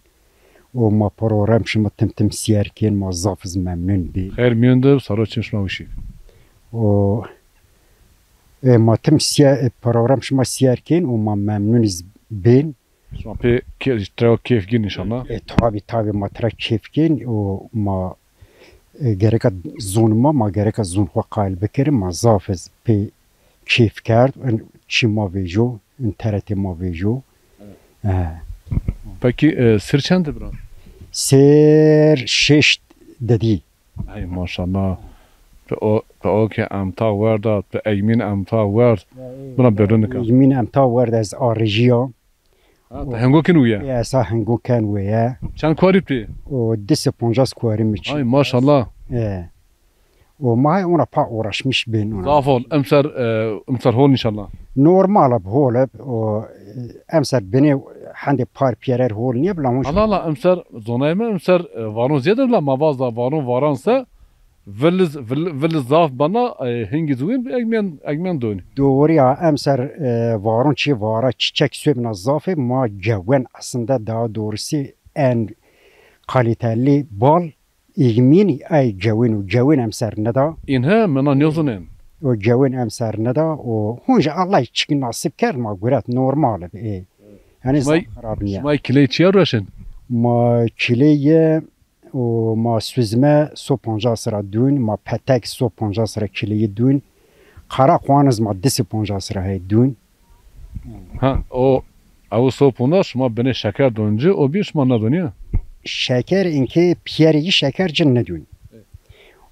O ma program şima tim tim sîyer kên, ma zaf iz memnun bî. Xeyr mîyon de, saro çim şima wişî. O, e, ma tim sîyer, e, program şima sîyer kên û ma memnun iz bên. Şima pê ke-, tira keyfgîn înşallah. E, tabî, tabî, ma tira keyfgîn û ma, e, gereka zon ma, ma gereka zon xo qayîl bikirin, ma zaf iz pê keyf kerd, in çî ma vêjo, in T R T ma vêjo. Evet. E. Peki, e, sir çend bira? Sir şeş dedî. Ay maşallah. Pe o, pe o ke Emtağ werd a, pe Egmîn Emtağ werd. Buna berrû nika. Egmîn Emtağ werd, ez a rejî ya. Ha, ti hengo kin wîye? Esa hengo ken wîye. Çend kuarî pê? O di sey poncas kuarî mi çi. Ay maşallah. E. O ma hay ona pa uğraşmış bin ona. Zaf hol, emser, e, emser hol înşallah. Normal ab, hol ab. O, e, emser bine hende par pîyerer hol nîye bila hon. Allah Allah, emser zonay mi, emser, e, varon ziyade bila ma vazda varon varan se, Viliz, vil-, viliz zaf bena, e, hingî ziwîn egmen, egmen dûn. Doğru ya, emser, e, varon çi vara, çiçek sömna zafê ma gewen aslında, daha doğrusu en kaliteli bal egmin ay gewen û gewen emser nida. În he, mena nêzonên. O gewen emser nida, o hunca Allah çik nasip kerd ma guret normal e. Yani şima, zaf xirab nîye. Şima kiley çiye rueşin? Ma kiley û ma süzme so poncas ra dûn, ma petek so poncas ra kileyî dûn, qara quwan iz ma di sey poncas ra hey dûn. Ha, o, ew so poncas şima binê şeker dûn ci, o bîn şima nadûn ya? Şeker inkê pîyerê yî şeker ci nidûn.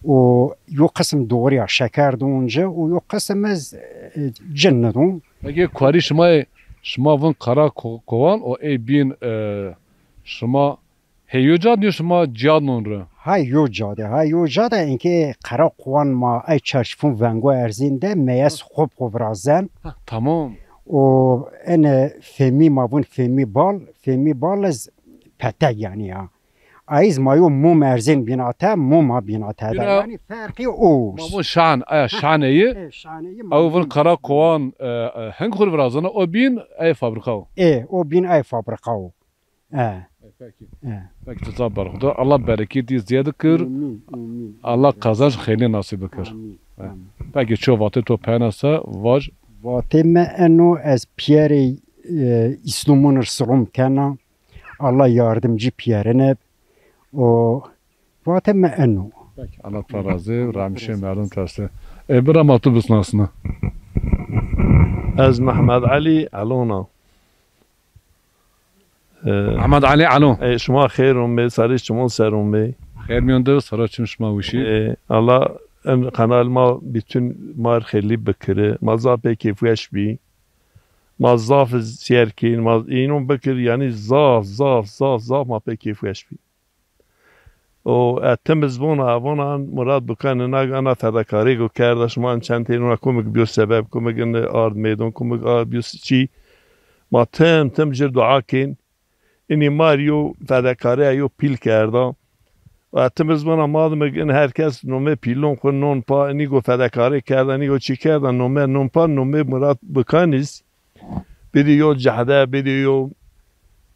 O yo qisim doğru ya şeker dûn ci û yo qisim iz, e, ci nidûn. Peki kuarî şima yê, şima vin qara ko-, kowan o ey bîn, e, şima Hê yo cad nîyo şima ciyad non ri? Hay yo cade, hay yo cade inkê qera quwan ma ey çarşifon vengo erzên de meyes xo bi xo virazen. Ha, tamam. O ene femî ma vun femî bal, femî bal iz petek yanî ya. Ayîz ma yo mum erzên bînate, mum ha bînate de. Bîna yanî ferqî o. Ma vun şan, aya şaneyî. E, şaneyî ma. Ew vun qera kowan, e, e, heng xo ri virazena, o bîn ey fabrika o. E, o bîn ey fabrika o. E. E, peki. E. Peki, tu zaf berxudar. Allah bereketî ziyade kir. Amîn, amîn. Allah qazanç xeylî nasîb bikir. Amîn, e, amîn. Peki, ço vatê to peyena se, vaj. Vatê mi eno, ez piyerê, e, îslomon ir silom kena. Allah yardimcî piyerin ib. O vatê mi eno. Peki, Allah tu razî, ramşê merdum tersi. E, bira ma tu bisnasna. Ez Mehmed Elî Elon a. E, Mehmed Elî Elon. E, şima xêr omê, sarê çimon ser omê. Xêr mîyon de, sara çim şima wişî. E, Allah em kanal ma bütün mar xêlî bikiri. Ma zaf pê kêfweş bî. Ma zaf sîyer kîn, ma înon bikir, yanî zaf, zaf, zaf, zaf ma pê kêfweş bî. O, e, tim iz vona, vona murad bikani, nag ana fedakarêko kerda, şima in çend tênûna kumik biyo sebeb, kumik in ard meydon, kumik a biyo çî. Ma tim, tim ci dua kên. Inî mar yo fedakarê yo pîl kerda. E, tim iz vona madimik in her kes nomê pîlon xwu non pa, inî go fedakarê kerda, inî go çî kerda, nomê non pa, nomê murad bikaniz. Bidî yo cehde, bidî yo,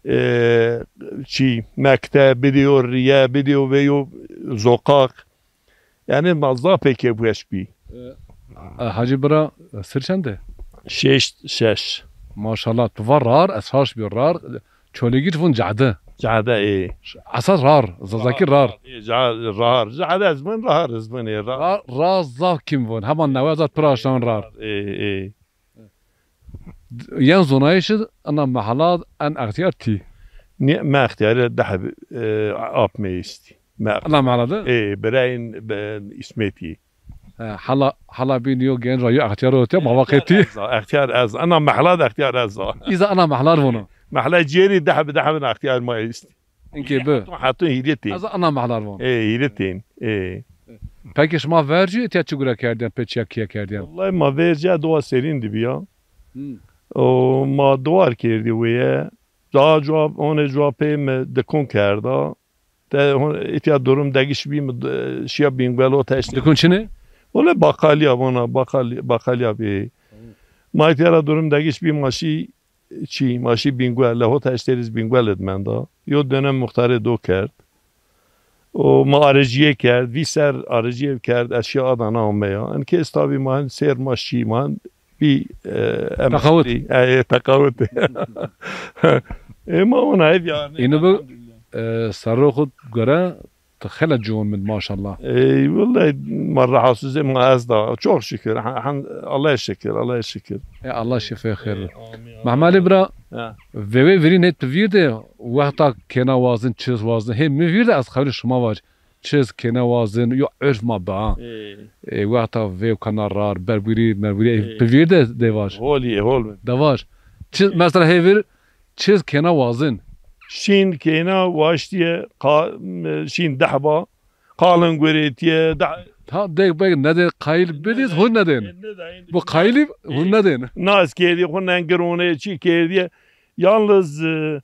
e, çî, mekte, bidî yo rîye, bidî yo vê yo zoqaq. Yanî ma zaf pê kêfweş bî. E, e, Hacî bira, e, sir çend e? Şeşt şeş. Maşallah, tu va rar, ez haş bi rar. Çolîgî vun cade. Cade, ê. Esas rar, Zazakî rar. Ê, ca-, rar. Cade ez vun, rar ez vun, ê, rar. Rar, rar zaf kîm vun. Hema newe zaf pir aştan rar. Ê, ê. Yen zonayîşî ina mehla en extîyar tî. Nê, me extîyarê deh bi, e, apmê îstî. Me Ina mehla de? Ê, birayên, be, îsmetî. He, hala, hala bîn yo genc ra yo extîyar ot ya, ma va qetî. Extîyar ez a, extîyar ez a. Ina mehla de extîyar ez a. Îza ina mehla vono. Mehla cêrî deh bi deh bin extîyar ma est. Inkê bi. Heton, heton hîrê tên. Ez ina mehla vono. Ê, hîrê tên. Ê. Peki şima vercî etiya çi gure kerdîyen, pê çiya kîye kerdîyen? Wellahî ma vercî dowa serîn di bîya. Hmm. O ma dowar kerdî weye. Daha cewab, onê cewab pê mi dikon kerda. Te hon, îtya durum degiş bî mi, e, şiya Bîngwel o teşt. Dikon çi ne? Ole bakalîya vona, bakal-, bakalîya bî. Ma îtya ra durum degiş bî ma şî çî, ma şî Bîngwel, le ho teşterîz Bîngwel id menda. Yo dönem muxtarê do kerd. O ma aricîye kerd, vî ser aricîye kerd, ez şiya Adana omeya. En kes tabî ma hin sêr ma şî, ma hin bî, e, em Teqawut. Bî, e, e, teqawut. E, ma ona ev yarnê. Îno bi, e, serro xu gore, tu xele ciwon mid, maşallah. E, wellahî ma rahatsız ê ma ez da. Çok şükür. Ha, han, Allah'a şükür, Allah'a şükür. E, Allah şife xêr. Amin. Mehmet Ali bira, ha. Veve virî nê tu vîr de wexta kêna wazin, çiz wazin. Hê mi vîr de ez xewnî şima vaj. Çiz kêne wazin, yo urf ma bi ha. Ê. Ê, wexta vêw kana rar, berburî, merburî, ê, ê, bi vîr de, de vaj. Holî, hol mi? De vaj. Çiz, mesela hêvir, çiz kêne wazin. Şîn kêne waştîye, qa-, şîn dehba, qalin gurêtîye, deh- Ta dek bek nedê qayil bidîz, hun nedên. Bu qayilî hun nedên. Nas kerdî, xu nen girone, çi kerdîye. Yalnız, e,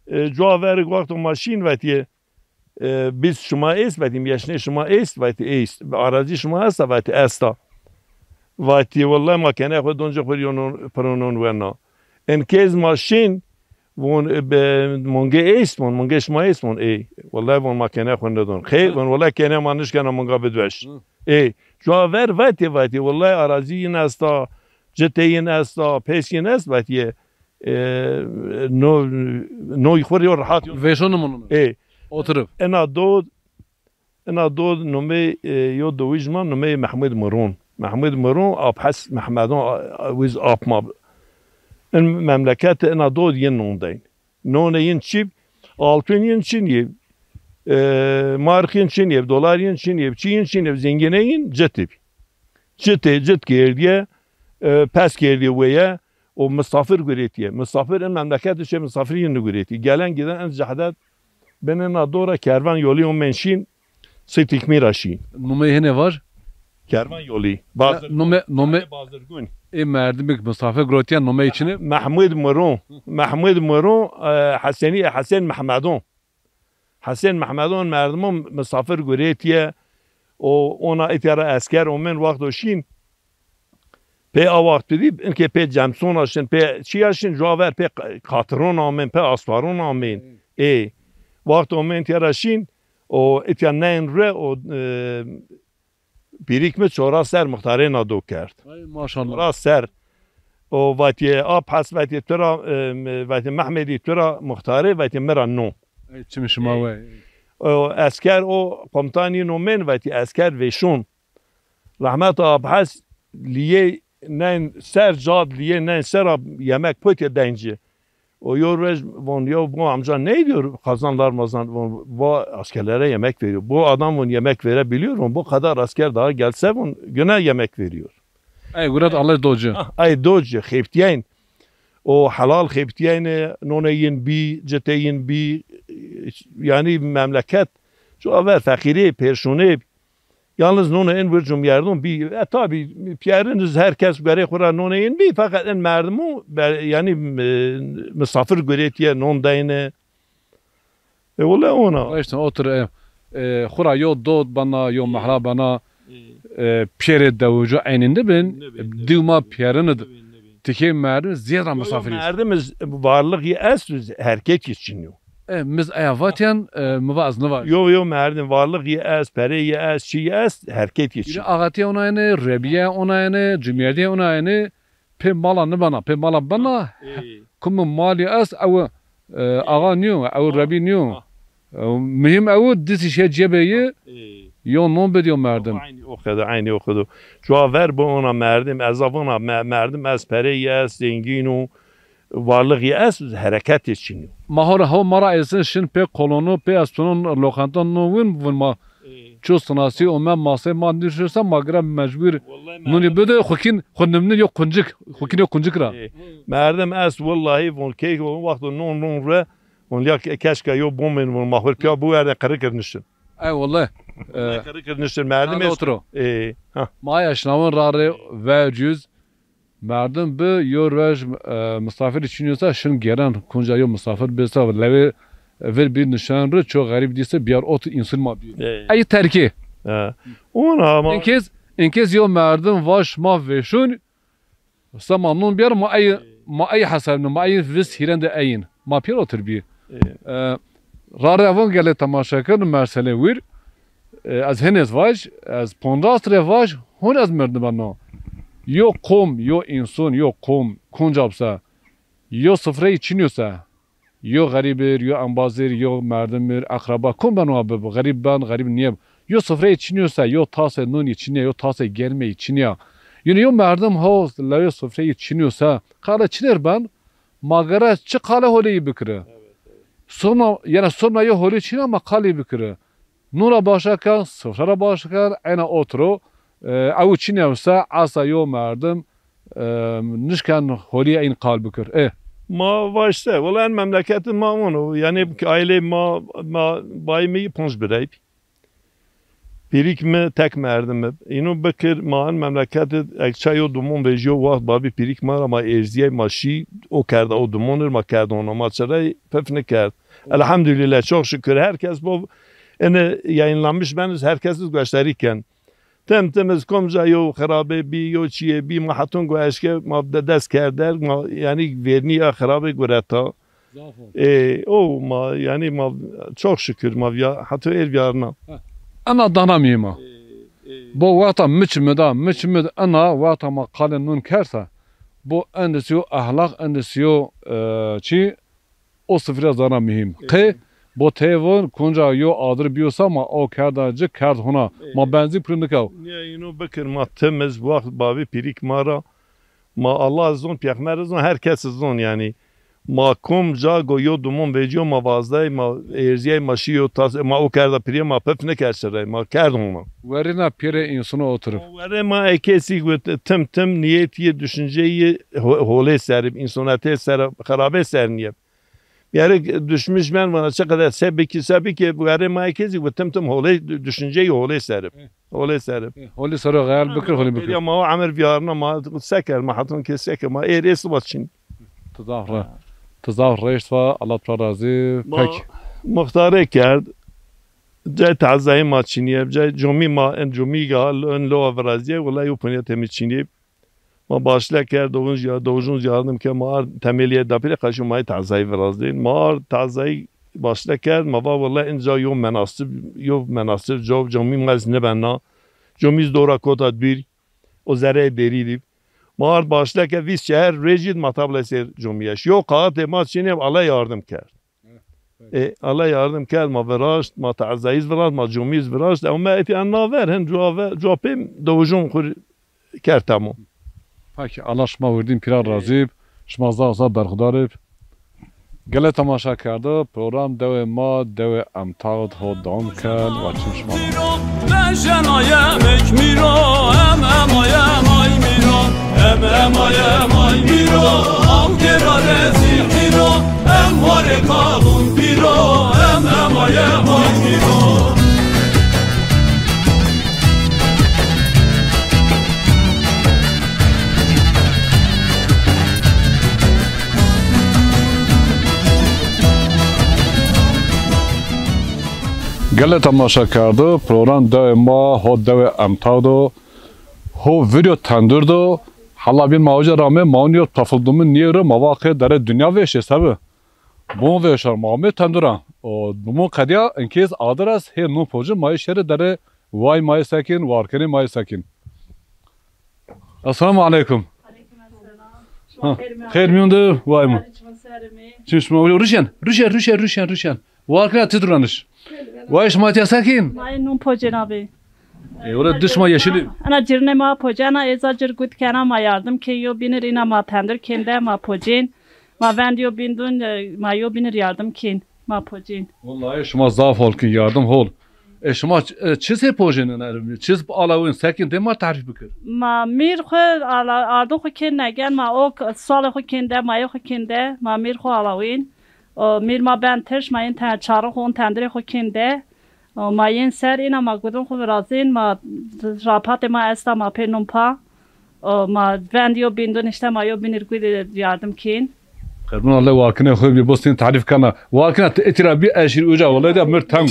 e, cuwa verik wexto ma şîn vetîye. E, biz şima êst vatî, yeşnê şima êst vatî, êst. Arazî şima esta vatî, esta. Vatî, wellahî ma kenê xwu doncê xwu rîyonon, pironon wena. En kez ma şîn, von, e, be, mongê êst von, mongê şima êst von, ê. Wellahî von ma kenê xwu nidon. Xeyr, von wellahî kenê ma nişkena monga bidweş. Hı. Ê, cuwa ver vatî, vatî, wellahî arazî yin esta, citê yin esta, pês yin est vatîye. E, no, no xwu rê yo rehat yo. Vêşon nimûnûn. E. Oturup. Ena do, ena do numê, e, yo dowij ma numê Mehmud Mirûn. Mehmud Mirûn, Aphes Mehmedon, a, a, wiz ap ma. In memleket ena do yin non deyn. Nonê yin çîb, altun yin çin yê. E, mark yin çin yê, dolar yin çin yê, çi yin çin yê, zengine yin citib. Citê, cit kerdîye, e, pes kerdîye weye, o misafir gurêtîye. Misafir in memleket şê misafir yin nigurêtî. Gelen giden in cehdet binê na dora kervan yolî omên şîn, sey tikmî ra şîn. Numey hene var? Kervan yolî. Bazir nume, nume Bazirgun. Ê merdimik misafir gurêtîye numey çine? Mehmud Mirûn. Mehmud Mirûn, e, Hesenî, Hesen Mehmedon. Hesen Mehmedon merdimon misafir gurêtîye. O ona îtya ra esker omên wexto şîn. Pê a waxt bidî, inkê pê cemsona şin, pê çiya şin, cuwa ver pê qa-, qatirona amên, pê aswaron amên. Ê. Ê. Waxt omên tîya ra şîn, o îtya neyn re, o, e, pîrik mi çora ser muxtarê na do kerd. Ay, maşallah. Çora ser. O vatîye, Aphes vatîye tu ra, e, vatîye Mehmedî tu ra muxtarê, vatîye mi ra no. Ay, çim şima we. O esker, o komutanî nomên vatîye esker vêşon. Rehmet Aphes liyê nen ser cad, liyê nen sera yemek potye denci. O yo roj von, yo bu amca ne diyor, kazanlar mazan, von, bu askerlere yemek veriyor. Bu adam von yemek verebiliyor, von bu kadar asker daha gelse von güne yemek veriyor. Ay gurat Allah doci. Ah, ay doci, xeptiyen. O helal xeptiyen, nonê yin bî, citê yin bî, yani memleket, şu aver feqîrê, perşonê, yalnız nonê in wir cumyerdon bî. E, tabi, pîyerin iz her kes guerê xwu ra nonê in bî, feqet in merdimu, be-, yani, e, misafir gurêtiye, non deyne. E, wele ona. Raşt in, otur, e, e, xwu ra yo dod bena, yo mehra bena, e, pîyerê dewijo eynî nibin, nibin, nibin, dîw ma pîyerin id. Nibin, nibin. Tikê merdim zêd ra misafir îst. Merdim iz varlığı est, herket için yo. E, mi z eya vatîyen, e, mi va ez nivaj. Yo, yo, merdim, varlix yi est, perê yi est, çi yi est, herket yi çi. Bîrê axetîye onayene, rebîye onayene, cumyerdîye onayene, pê mala nibena, pê mala bena, Ê. Kumu malî est, ew, e, axa nîyo, ew rebî nîyo. E, muhîm ew dîsî şe cebê yi, Ê. Yo non bid yo merdim. Eynî o qede, eynî o qede. Cuwa ver bi ona merdim, ez a vona me-, merdim ez pereyî est, zengîn o, varlixî est, hereketê çin o. Ma ho ra, ho ma ra êsin şin pê kolonu, pê estunon, lokanton non win, vun ma Ê. Ço sinasî ome masê ma nişirse ma gira mecbur Wellahî nunî merdim bide xwikîn xwu nimnî yo quncik. Xwikîn yo quncik ra. Ê. Merdim est wellahî von keyk von wexto non non re von ya ke-, keşka yo bomên von ma xwir piya biwerde qirikir niştin. Ey wellahî. Wellahî E, qirikir niştin merdim Nade est. Otro. Ê. Ha. Ma eşnawin ra rê vercüz. Merdim bi yo roj, e, misafirî çinyosa şin gêren kunca yo misafir bêsa lewê vir bî nişen ri ço xerîb dîse biyar ot însun ma bî. Ey. Ey terkî. E. Ona ama Inkez, inkez yo merdim vaş ma vêşun sema nun biyar ma ey, ma ey hesabne, ma ey vist hîrende eyin. Ma pêr otir bî. Ey. E, ra revon gele temaşe kir, mersele wir. E, ez henêz vaj, ez pondas re vaj, hon ez merdima no. Yo qom, yo înson, yo qom, konca bsa, yo sifreyî çinyo se, yo xerîbir, yo embazir, yo merdimir, eqreba, kom beno a bibo, xerîb ben, xerîb nîyeb. Yo sifreyî çinyo se, yo tase nunî çinîya, yo tase germeyî çinîya. Yine yo merdim ho lewê sifreyî çinyo se, qale çinêr ben, ma gere çi qale holeyî bikire. Sona, yena sona yo holî çinîya ma qalî bikire. Nun ra başa ken, sifre ra başa ken, ena otro, e, ew çinî ew se, esa yo merdim, e, nişken holî eyn qal bikir. E. Ma vaşte, wela en memleketi ma vano, yanî aîlê ma, ma, bayî mi ponc birey. Pîrîk mi tek merdim ib. Înu bikir, ma en memleketi ek ça yo dumon vejîyo waxt babî pîrîk ma ra ma êrzîyey ma şî, o kerda o dumonir ma kerd ona ma çirey pif nikerd. Elhamdülillah, çok şükür. Herkes bu, ini yayınlanmış beniz, herkes iz gueştarî ken. Tim tim iz komca yo xirabe bî, yo çiyê bî, ma hetun gu eşke, ma de dest kerder, ma, yanî vernî ya xirabe gureta. Zaf o. E, o ma, yanî ma, çok şükür ma viya, hetun êr viyarna. Heh. Ena dana mîma. E, e. Bo wexta mi çimida, mi çimid ena wexta ma qalê nun kersa, bo endis yo ehlaq, endis yo, e, çi, O sifre zana muhîm. Ê. Qey bo tey vun kunca yo adir bîyo sa ma o kerda ci kerd hona. Ê. Ma benzî pir nikaw. Nîye îno bikir ma tim iz waxt bavî pîrîk ma ra. Ma Allah zon, pêxmer zon, her kes zon yanî. Ma kom ca go yo dumon vecîyo ma vazdey, ma êrzîyey ma şîyo tas, ma o kerda pirîye ma pif niker şirey, ma kerd hona. Werîna pêrê însano otirib. Werê ma ê kesî got tim tim niyetî, düşünceyî ho-, holê serib, însonetê ser, xirabê ser niyeb. Biyarê düşmüş ben vana çi qeder se bikî, se bikî, werê ma ê kesî got tim tim holê, düşünceyî holê serib. Holê serib. Holê sero xeyal bikir, holê bikir. Ya ma o emir viyarna ma se ker, ma hatun ke se ker, ma êr ê siba çin. Ti zaf re-, ti zaf reşt va, Allah tu ra razî. Ma pek. Muxtarê kerd, cay tazayî ma çinîye, cay comî ma, en comî ga, en lowa virazîye, wela yo punyetê mi çinî. Ma başle kerd, dowunc ya, dowujunc yardim ke ma ard temelîye dapîre qaşî ma tazayî virazdên. Ma ard tazayî başle kerd, ma va wela inca yo menasib, yo menasib cov, comî ma ez nibena. Comî iz dora kota dûr, o zereyê derî dî. Ma ard başle ke vîst çehar rejîd ma tabla ser comîyeş. Yo qaxitê ma çinê, Allah yardim kerd. E, Allah yardim kerd, ma viraşt, ma tezayiz viraşt, ma comîz viraşt. Ew me etî en naver, hin cuwa ve, cuwa pêm dewujun xur kerd temam. Peki, Allah şima wirdîn pîra razî b, şima zaf zaf berxudar ib. Gelê temaşa kerdo, program dewê ma, dewê Emtağ d ho dewam ken, wa çim şima. Mejena yemek mîro, em em ay em ay mîro, em em ay em ay mîro, aw gêra rezî hîro, em warê qalun pîro, em em ay em ay mîro. Gelê temaşa kerdo, program dewê ma ho dewê Emtağ do, ho viryo tendur do, hela bîn ma uca ramê, ma unyo tafıl dumun niyero, ma va qê dere dünya veşe sebi. Bon veşar ma amê tendura. O dumun qediya, inkêz adir est, hê nun pocu ma şerê dere, way ma sekin, warkenê ma sekin. Esselamu aleyküm. Aleyküm esselam. Ha. Xêr mîyon de, vay mi. Çim şima, ruşen, ruşen, ruşen, ruşen, ruşen. War kena ti duraniş. Vay şima tiya sekin. Vay nun pocên abi. E, ora dişma yeşili. Ana cirne ma pocena, eza cir gut kena ma yardım ke yo binir ina ma tendir kende ma pocên. Ma vend yo bindun, e, ma yo binir yardım kin. Ma pocên. Vallahi şima zaf hol kin, yardım hol. E, şima ç-, e, çi se pojênin, e, çi se alawin, sekin de ma tarif bikir. Ma mîr xwu ala-, ardin xwu kên negen, ma o k-, sualê xwu kên de, mayê xwu kên de, ma mîr xwu alawin. O mîr ma ben tirş, ma yên te-, çarin xwu, tendirê xwu kên de. O ma yên ser, îna ma gudin xwu virazên, ma rapatê ma esta, ma pê nun pa. O, ma vend yo bindun, işte ma yo binir gudi yardım kin. Qerbun Allah, warkine xo bi bostin tarif kana. Warkine te etira bi eşir uca, vallahi de mir teng.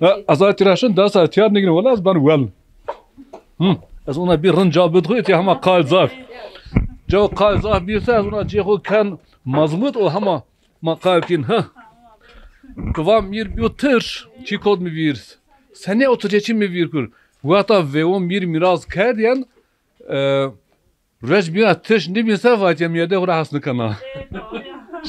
Ha, az etira şin da sa tiyar nigin, vallahi az ben wel. Hı. Ez ona bir rın ca bidxu eti hama qal zaf. Ca qal zaf bir se ez ona cê xo ken mazmut o hama ma qal kin ha. Kıvam mir biyo tır, çi kod mi vir. Sene oturacak çi mi vir kur. Wata vewo mir miraz kerdiyen, e, Ruej bîna tiş nîbîn se vatîye mîyede xwu ra hes nikena.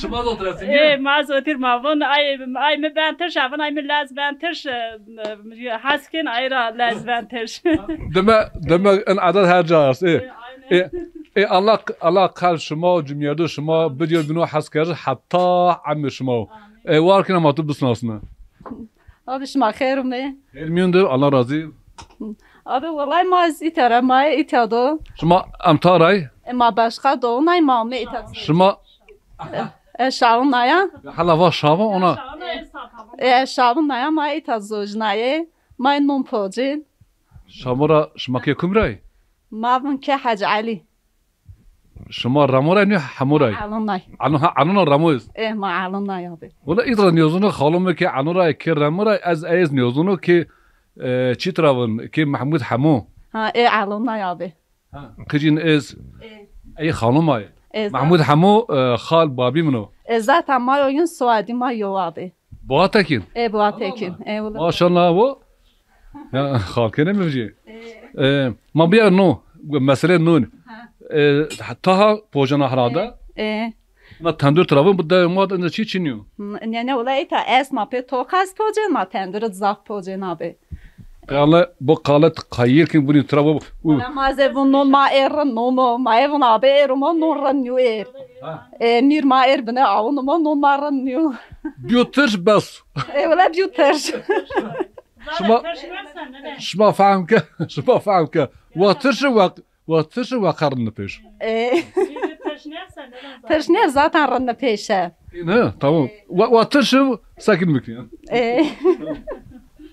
Şima zot resî nîyo? Ê, ma zotir ma von, ay, ay mi ben tiş, a von ay mi lez ben tiş, e, e, hes kên ay ra lez ben tiş. Deme, deme in edet her ca est. Ê, ê, ê, Allah, Allah qelb şima û cimyerdo şima bidyo bino hes kerdiş heta emir şima. Ê, war kena ma tu bisnasne. Abi şima xêr ûmê. Xêr mîyon de, Allah razî. Abi welay ma ez îta ra, ma yê îta do. Şima emta ray? E, ma başka do, onay ma ûmê îta. Şima e, e, şawin naya. Hala va şawa ona. E, şawin naya ma îta zojnaye. Ma nun pocin. Şamora şima ke kum ray? Ma vin ke Hec Elî. Şima Remo ray nî Hemo ray? Elonay. Elon, ha, Elona Remo est. E, ma Elonay abi. Wala îtra nîyozuno xalome ke Elo ray, ke Remo ray, ez ez nîyozuno ke, e, çî tira vin, ke Mehmud Hemo. Ha, e, Elonay abi. Ha, qicîn ez. E. Ey xalomay. E, Mehmud Hemo, e, xal babî min o. E, zaten ma yo yun, soyadî ma yo abi. Boğatekin. E, Boğatekin. E, wala. Maşallah o. Ya, xalkene mi vijî? E, ma biya no, mesele nun. E, taha pojena herhalde. E. Na tendur tarafı bu da ma da çi çiniyor. Ne, ne, wala îta ez ma pê tokas pocen, ma tendur zaf pocen abi. Qale, bu qale qayir kin bunu tarafı bu. Wala ma ze vun non ma er, non ma, ma evun abi er, ma non ran yu er. Ha. E, mir ma er bine avun ma non ma ran yu. Biyo tırş bes. E, wala biyo tırş. Şima, şima fehm ke, şima fehm ke. Wa tırşı wa, wa tırşı wa qarın pêş. E. Tırş ne zaten rın pêşe. Ne, tamam. Wa, wa tırşı sakin bikin. E.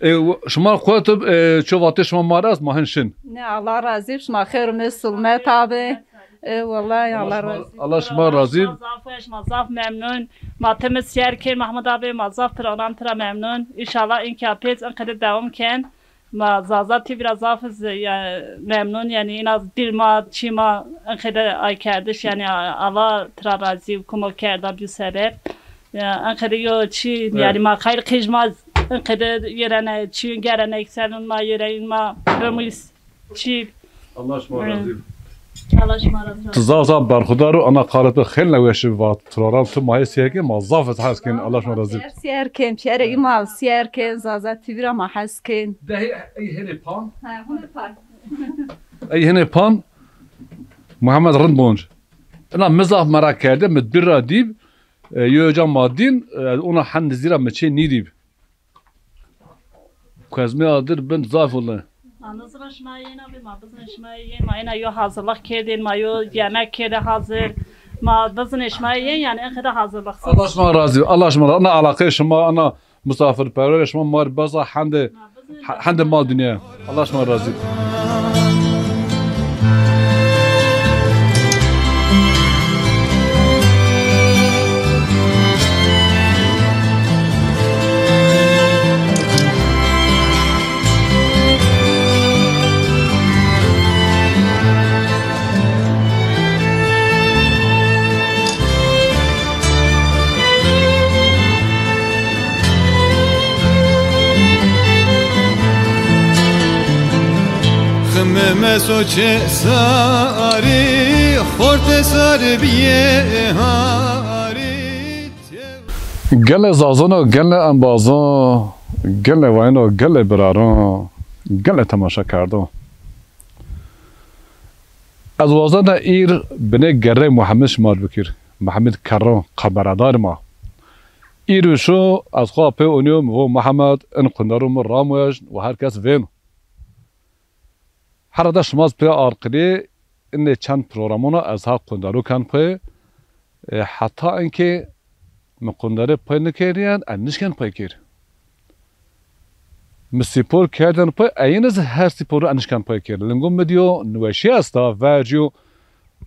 E, wa, şima kuatib, e, ço vatê şima ma rast, ma hin şin. Ne, Allah razî, şima xêr ûmê sulmet abi. E, wallahî Allah razî. Allah şima razî. Ma zaf weş, ma zaf memnun. Ma timi siyer kên Mahmud abi, ma zaf tiranan tira memnun. İnşallah inka pêt in qede dewam ken. Ma Zaza T V ra zaf iz, ya, memnun, yani ina dil ma, çi ma, in qede ay kerdiş, yani a-, Allah tira razî, kumo kerda bi sebep. Ya, in qede yo çi, yani ma qayl qij ma, in qede yerene, çi gerene, yükselin ma, yereyin ma, ömüs. Çî. Allah şima razî. Allah şima razî. Tu zaf zaf berxudar û ana qalê tu xêl neweşî vat. Turaran tu ma yê sîyer kên, ma zaf ez hes kên. Allah şima razî. Siyer, siyer kên, piyere îmal, siyer kên, Zaza T V ra ma hes kên. De ey, ey hene pan. Ha, hune pan. Ey hene pan. Muhammed Rindbonc. Ina mi zaf merak kerde, mi bir ra dîb, e, yo ca ma dîn, e, ona hen nizî ra mi çê nîdîb. Kezmê adir bin zaf ule. Ma nizra şima yên abi, ma bizin şima yên, ma êna yo hazırlık kerdên, ma yo yemek kerde hazır. Ma bizin şima yên, yani en qede hazırlıksız. Allah şima razî, Allah şima razî. Ana alaqê şima, ana misafirperwerê şima mar besa hende, hende mal dünya. Allah şima razî. Soçe sarî, xorte sar bîye harî. Gelê zazon o, gelê embazon, gelê wayin o, gelê biraron, gelê temaşekerdo. Ez wazena îr binê gerrey Muhammed şima bikir. Muhammed Kerron, kameradar ma. Îr û şo ez xo pê onîyo, mi vo Muhammed, in qundaro mi ramwejn û her kes vên. Herhalde şima zî pê arqilî, inê çend programona ez ha qundaru ken pê. E, heta inkê mi qundarê pê nikerîyen, ez nişken pê kir. Mi spor kerdên pê, eyîne zî her sporu ez nişken pê kir. Lingo mi dîyo niweşî esta, vercîyo,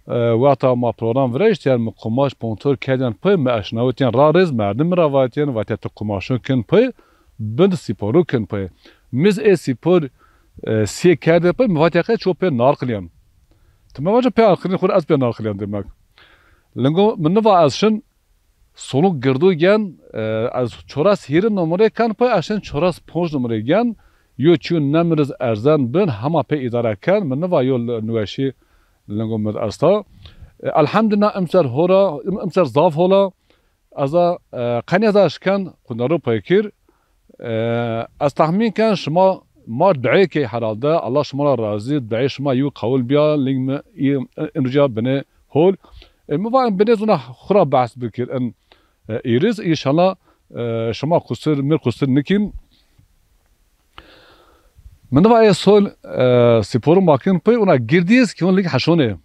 e, wexta ma program vireştîyen, mi qumaş pontor kerdên pê, mi eşnawitîyen ra rêz, merdim mi ra vatîyen, vatîye ti qumaşo kin pê, bin sporu kin pê. Mi zî ê spor, e, sîyê kerdê pê, mi vatîye qe ço pê narqilîyen. Ti mi vace pê arqilîn, xwu rê ez pê narqilîyen demek. Lingo mi niva ez şin, solun girdo gen, e, ez çoras hîrê numare ken pê, ez şin çoras ponc numare gen, yo çîyo nemiriz erzen bin, hema pê îdare ken, mi niva yo li-, niweşî lingo mi esta. E, elhamdulillah, imser hora, im-, imser zaf hola, ez a, e, qenî ez a şiken qundaro pê kir. E, ez texmîn ken şima ma duê key herhalde. Allah şima ra razî, duê şima yî qewil bîya, ling mi î-, in uca binê hol. E, mi va in binê zona xwu ra behs bikir in, e, îriz. Înşallah, e, şima qusir, mi qusir nikîn. Mi niva ê sol, e, sporu ma kin pê, ona girdîz ki on lig heşonê.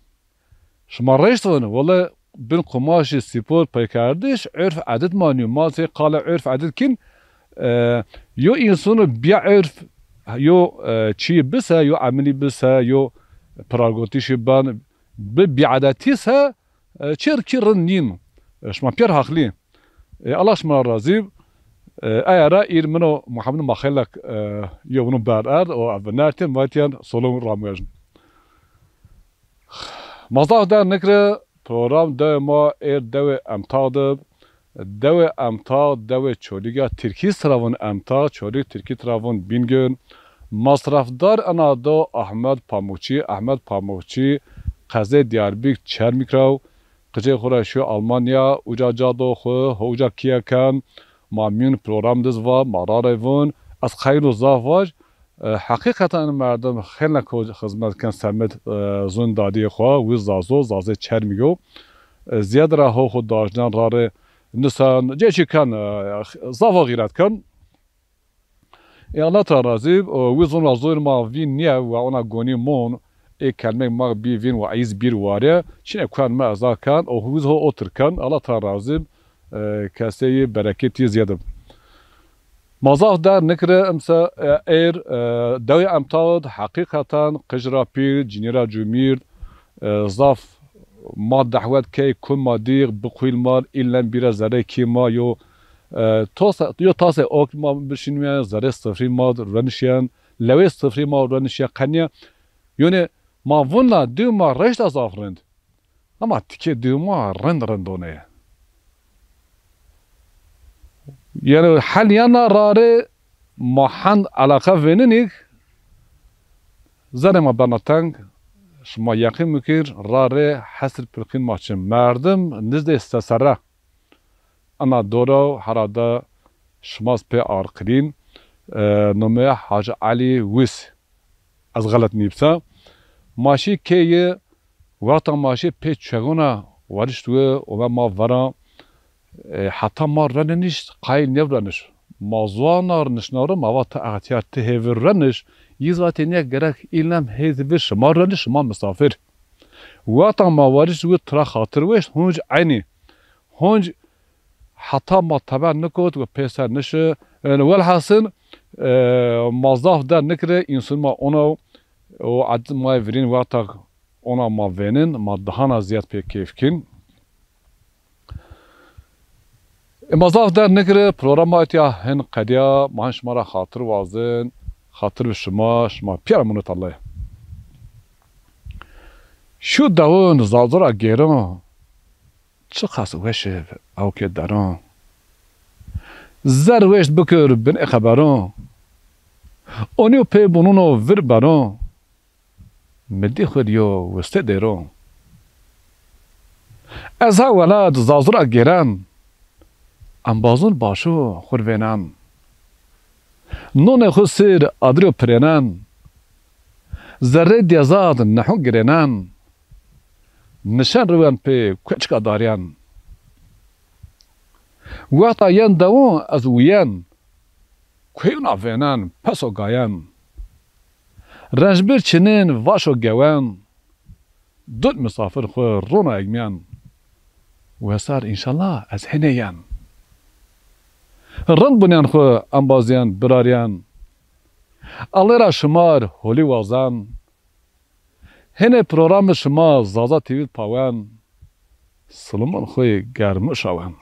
Şima reşt vûn, wele bin qumaşî spor peykerdiş, urf edet manîyo. Ma sey qale urf edet kin, e, yo însonu bîya urf, yo, e, çî bise, yo emelî bise, yo piragotîşî ben, bi bîadetî se, e, çêr kî rind nîn. E, şima pîyer haqlî. E, Allah şima ra razî. E, eya ra îr min û Muhammed ma xeylek, e, yo wino ber erd, o ev nertên, vatîyen solon ramwejn. Ma zaf der nikre, program dewê ma êr dewê Emtağ de. Dewê Emtağ, dewê Çolîg a, tirkî tira vûn Emtağ, Çolîg tirkî tira vûn Bingöl. Masrafdar ena do Ahmed Pamukçî, Ahmed Pamukçî qezê Diyarbîk Çermîk ra w. Qicê xwu ra şiyo Almanya, uca ca do xwu, ho uca kîye ken. Ma mîyûn program diz va, ma ra rê vûn. Ez xeyr û zaf vaj. E, heqîqeten merdim xeylek ho xizmet ken semed, e, zûn dadîyê xwu, wi zazo, zazê Çermîg o. E, ziyade ra ho xwu dajnen ra rê nisan, cê çî ken, e, zaf o xîret ken. E, Allah ta razî, e, wi zûn ra zûn ma vîn nîye, wa ona gonî mon, ê kelmek ma bî vîn wa îz bîr ware, çine kuen me eza ken, o wi ho otir ken, Allah ta razî, e, kesê yî bereketî ziyade. Ma zaf der nikire, imse, e, êr, e, dewê Emtağ id, heqîqeten qij ra pîr, cinî ra cumîrd, e, zaf ma dehwet key, kun ma dî, biquyl ma, îllem bîre zerê kî ma, yo, e, tose, yo tasê ok ma bişînîyen, zerê sifrî ma ruenişîyen, lewê sifrî ma ruenişîyen, qenîye. Yonê ma vûn la dîw ma reşta zaf rind. Ama tikê dîw ma rind rind onê. Yanî hel yana ra rê ma hend eleqe vênenîk, zerê ma bena teng, şima yeqîn bikir, ra rê hesir pirqîn ma çin. Merdim nizdê seserre. Ena dora herhalde şima zî pê arqilîn, e, nomê Hacı Ali Wis. Ez xelet nîbisa. Ma şî keye, wexta ma şî pê çegona warişt wi, ome ma vera, e, heta ma renenişt, qayîl nêvreniş. Ma zuana r nişna ro, ma va ti extîyar, ti hêvir reniş, yî zî vatê nîya gerek îlem hêzî vir, şima reniş, şima misafir. Wexta ma warişt wi tira xatir weşt, hunc eynî. Hunc heta ma teber nikot, wi pêser nişi. Yanî welhasil, e, ma zaf der nikire, însun ma ona û edit ma virîn wexta ona ma vênin, ma dahana ziyad pê keyf kin. E, ma zaf der nikire, programa etya hin qedya, ma hin şima ra xatir wazin, xatir bi şima, şima pîyer munit Allahî. Şu dewun zazora gêron, çiqas weş ib ewkê deron. Zer weşt bikir bin ê xeberon. Onîyo pê bunûno vir beron. Mi dî xwu diyo wistê dêro. Ez ha welad Zazu ra gêren, embazun başo xwu r vênen. Nonê xwu sêr adiro pirênen, zerrê diyezad nehon girênen, nişen riwen pê kueçika daryen. Wexta yen dewon ez wiyen, kueyuna vênen peso gayen. Rencbir çinên vaşo gewen, dut misafir xwu rona egmyen. Wesar înşallah ez hênê yen. Rind bunyen xwu embazyen biraryen. Allê ra şimar holî wazen. Hênê programê şima Zaza T V pawen. Silumon xwu germi şawen.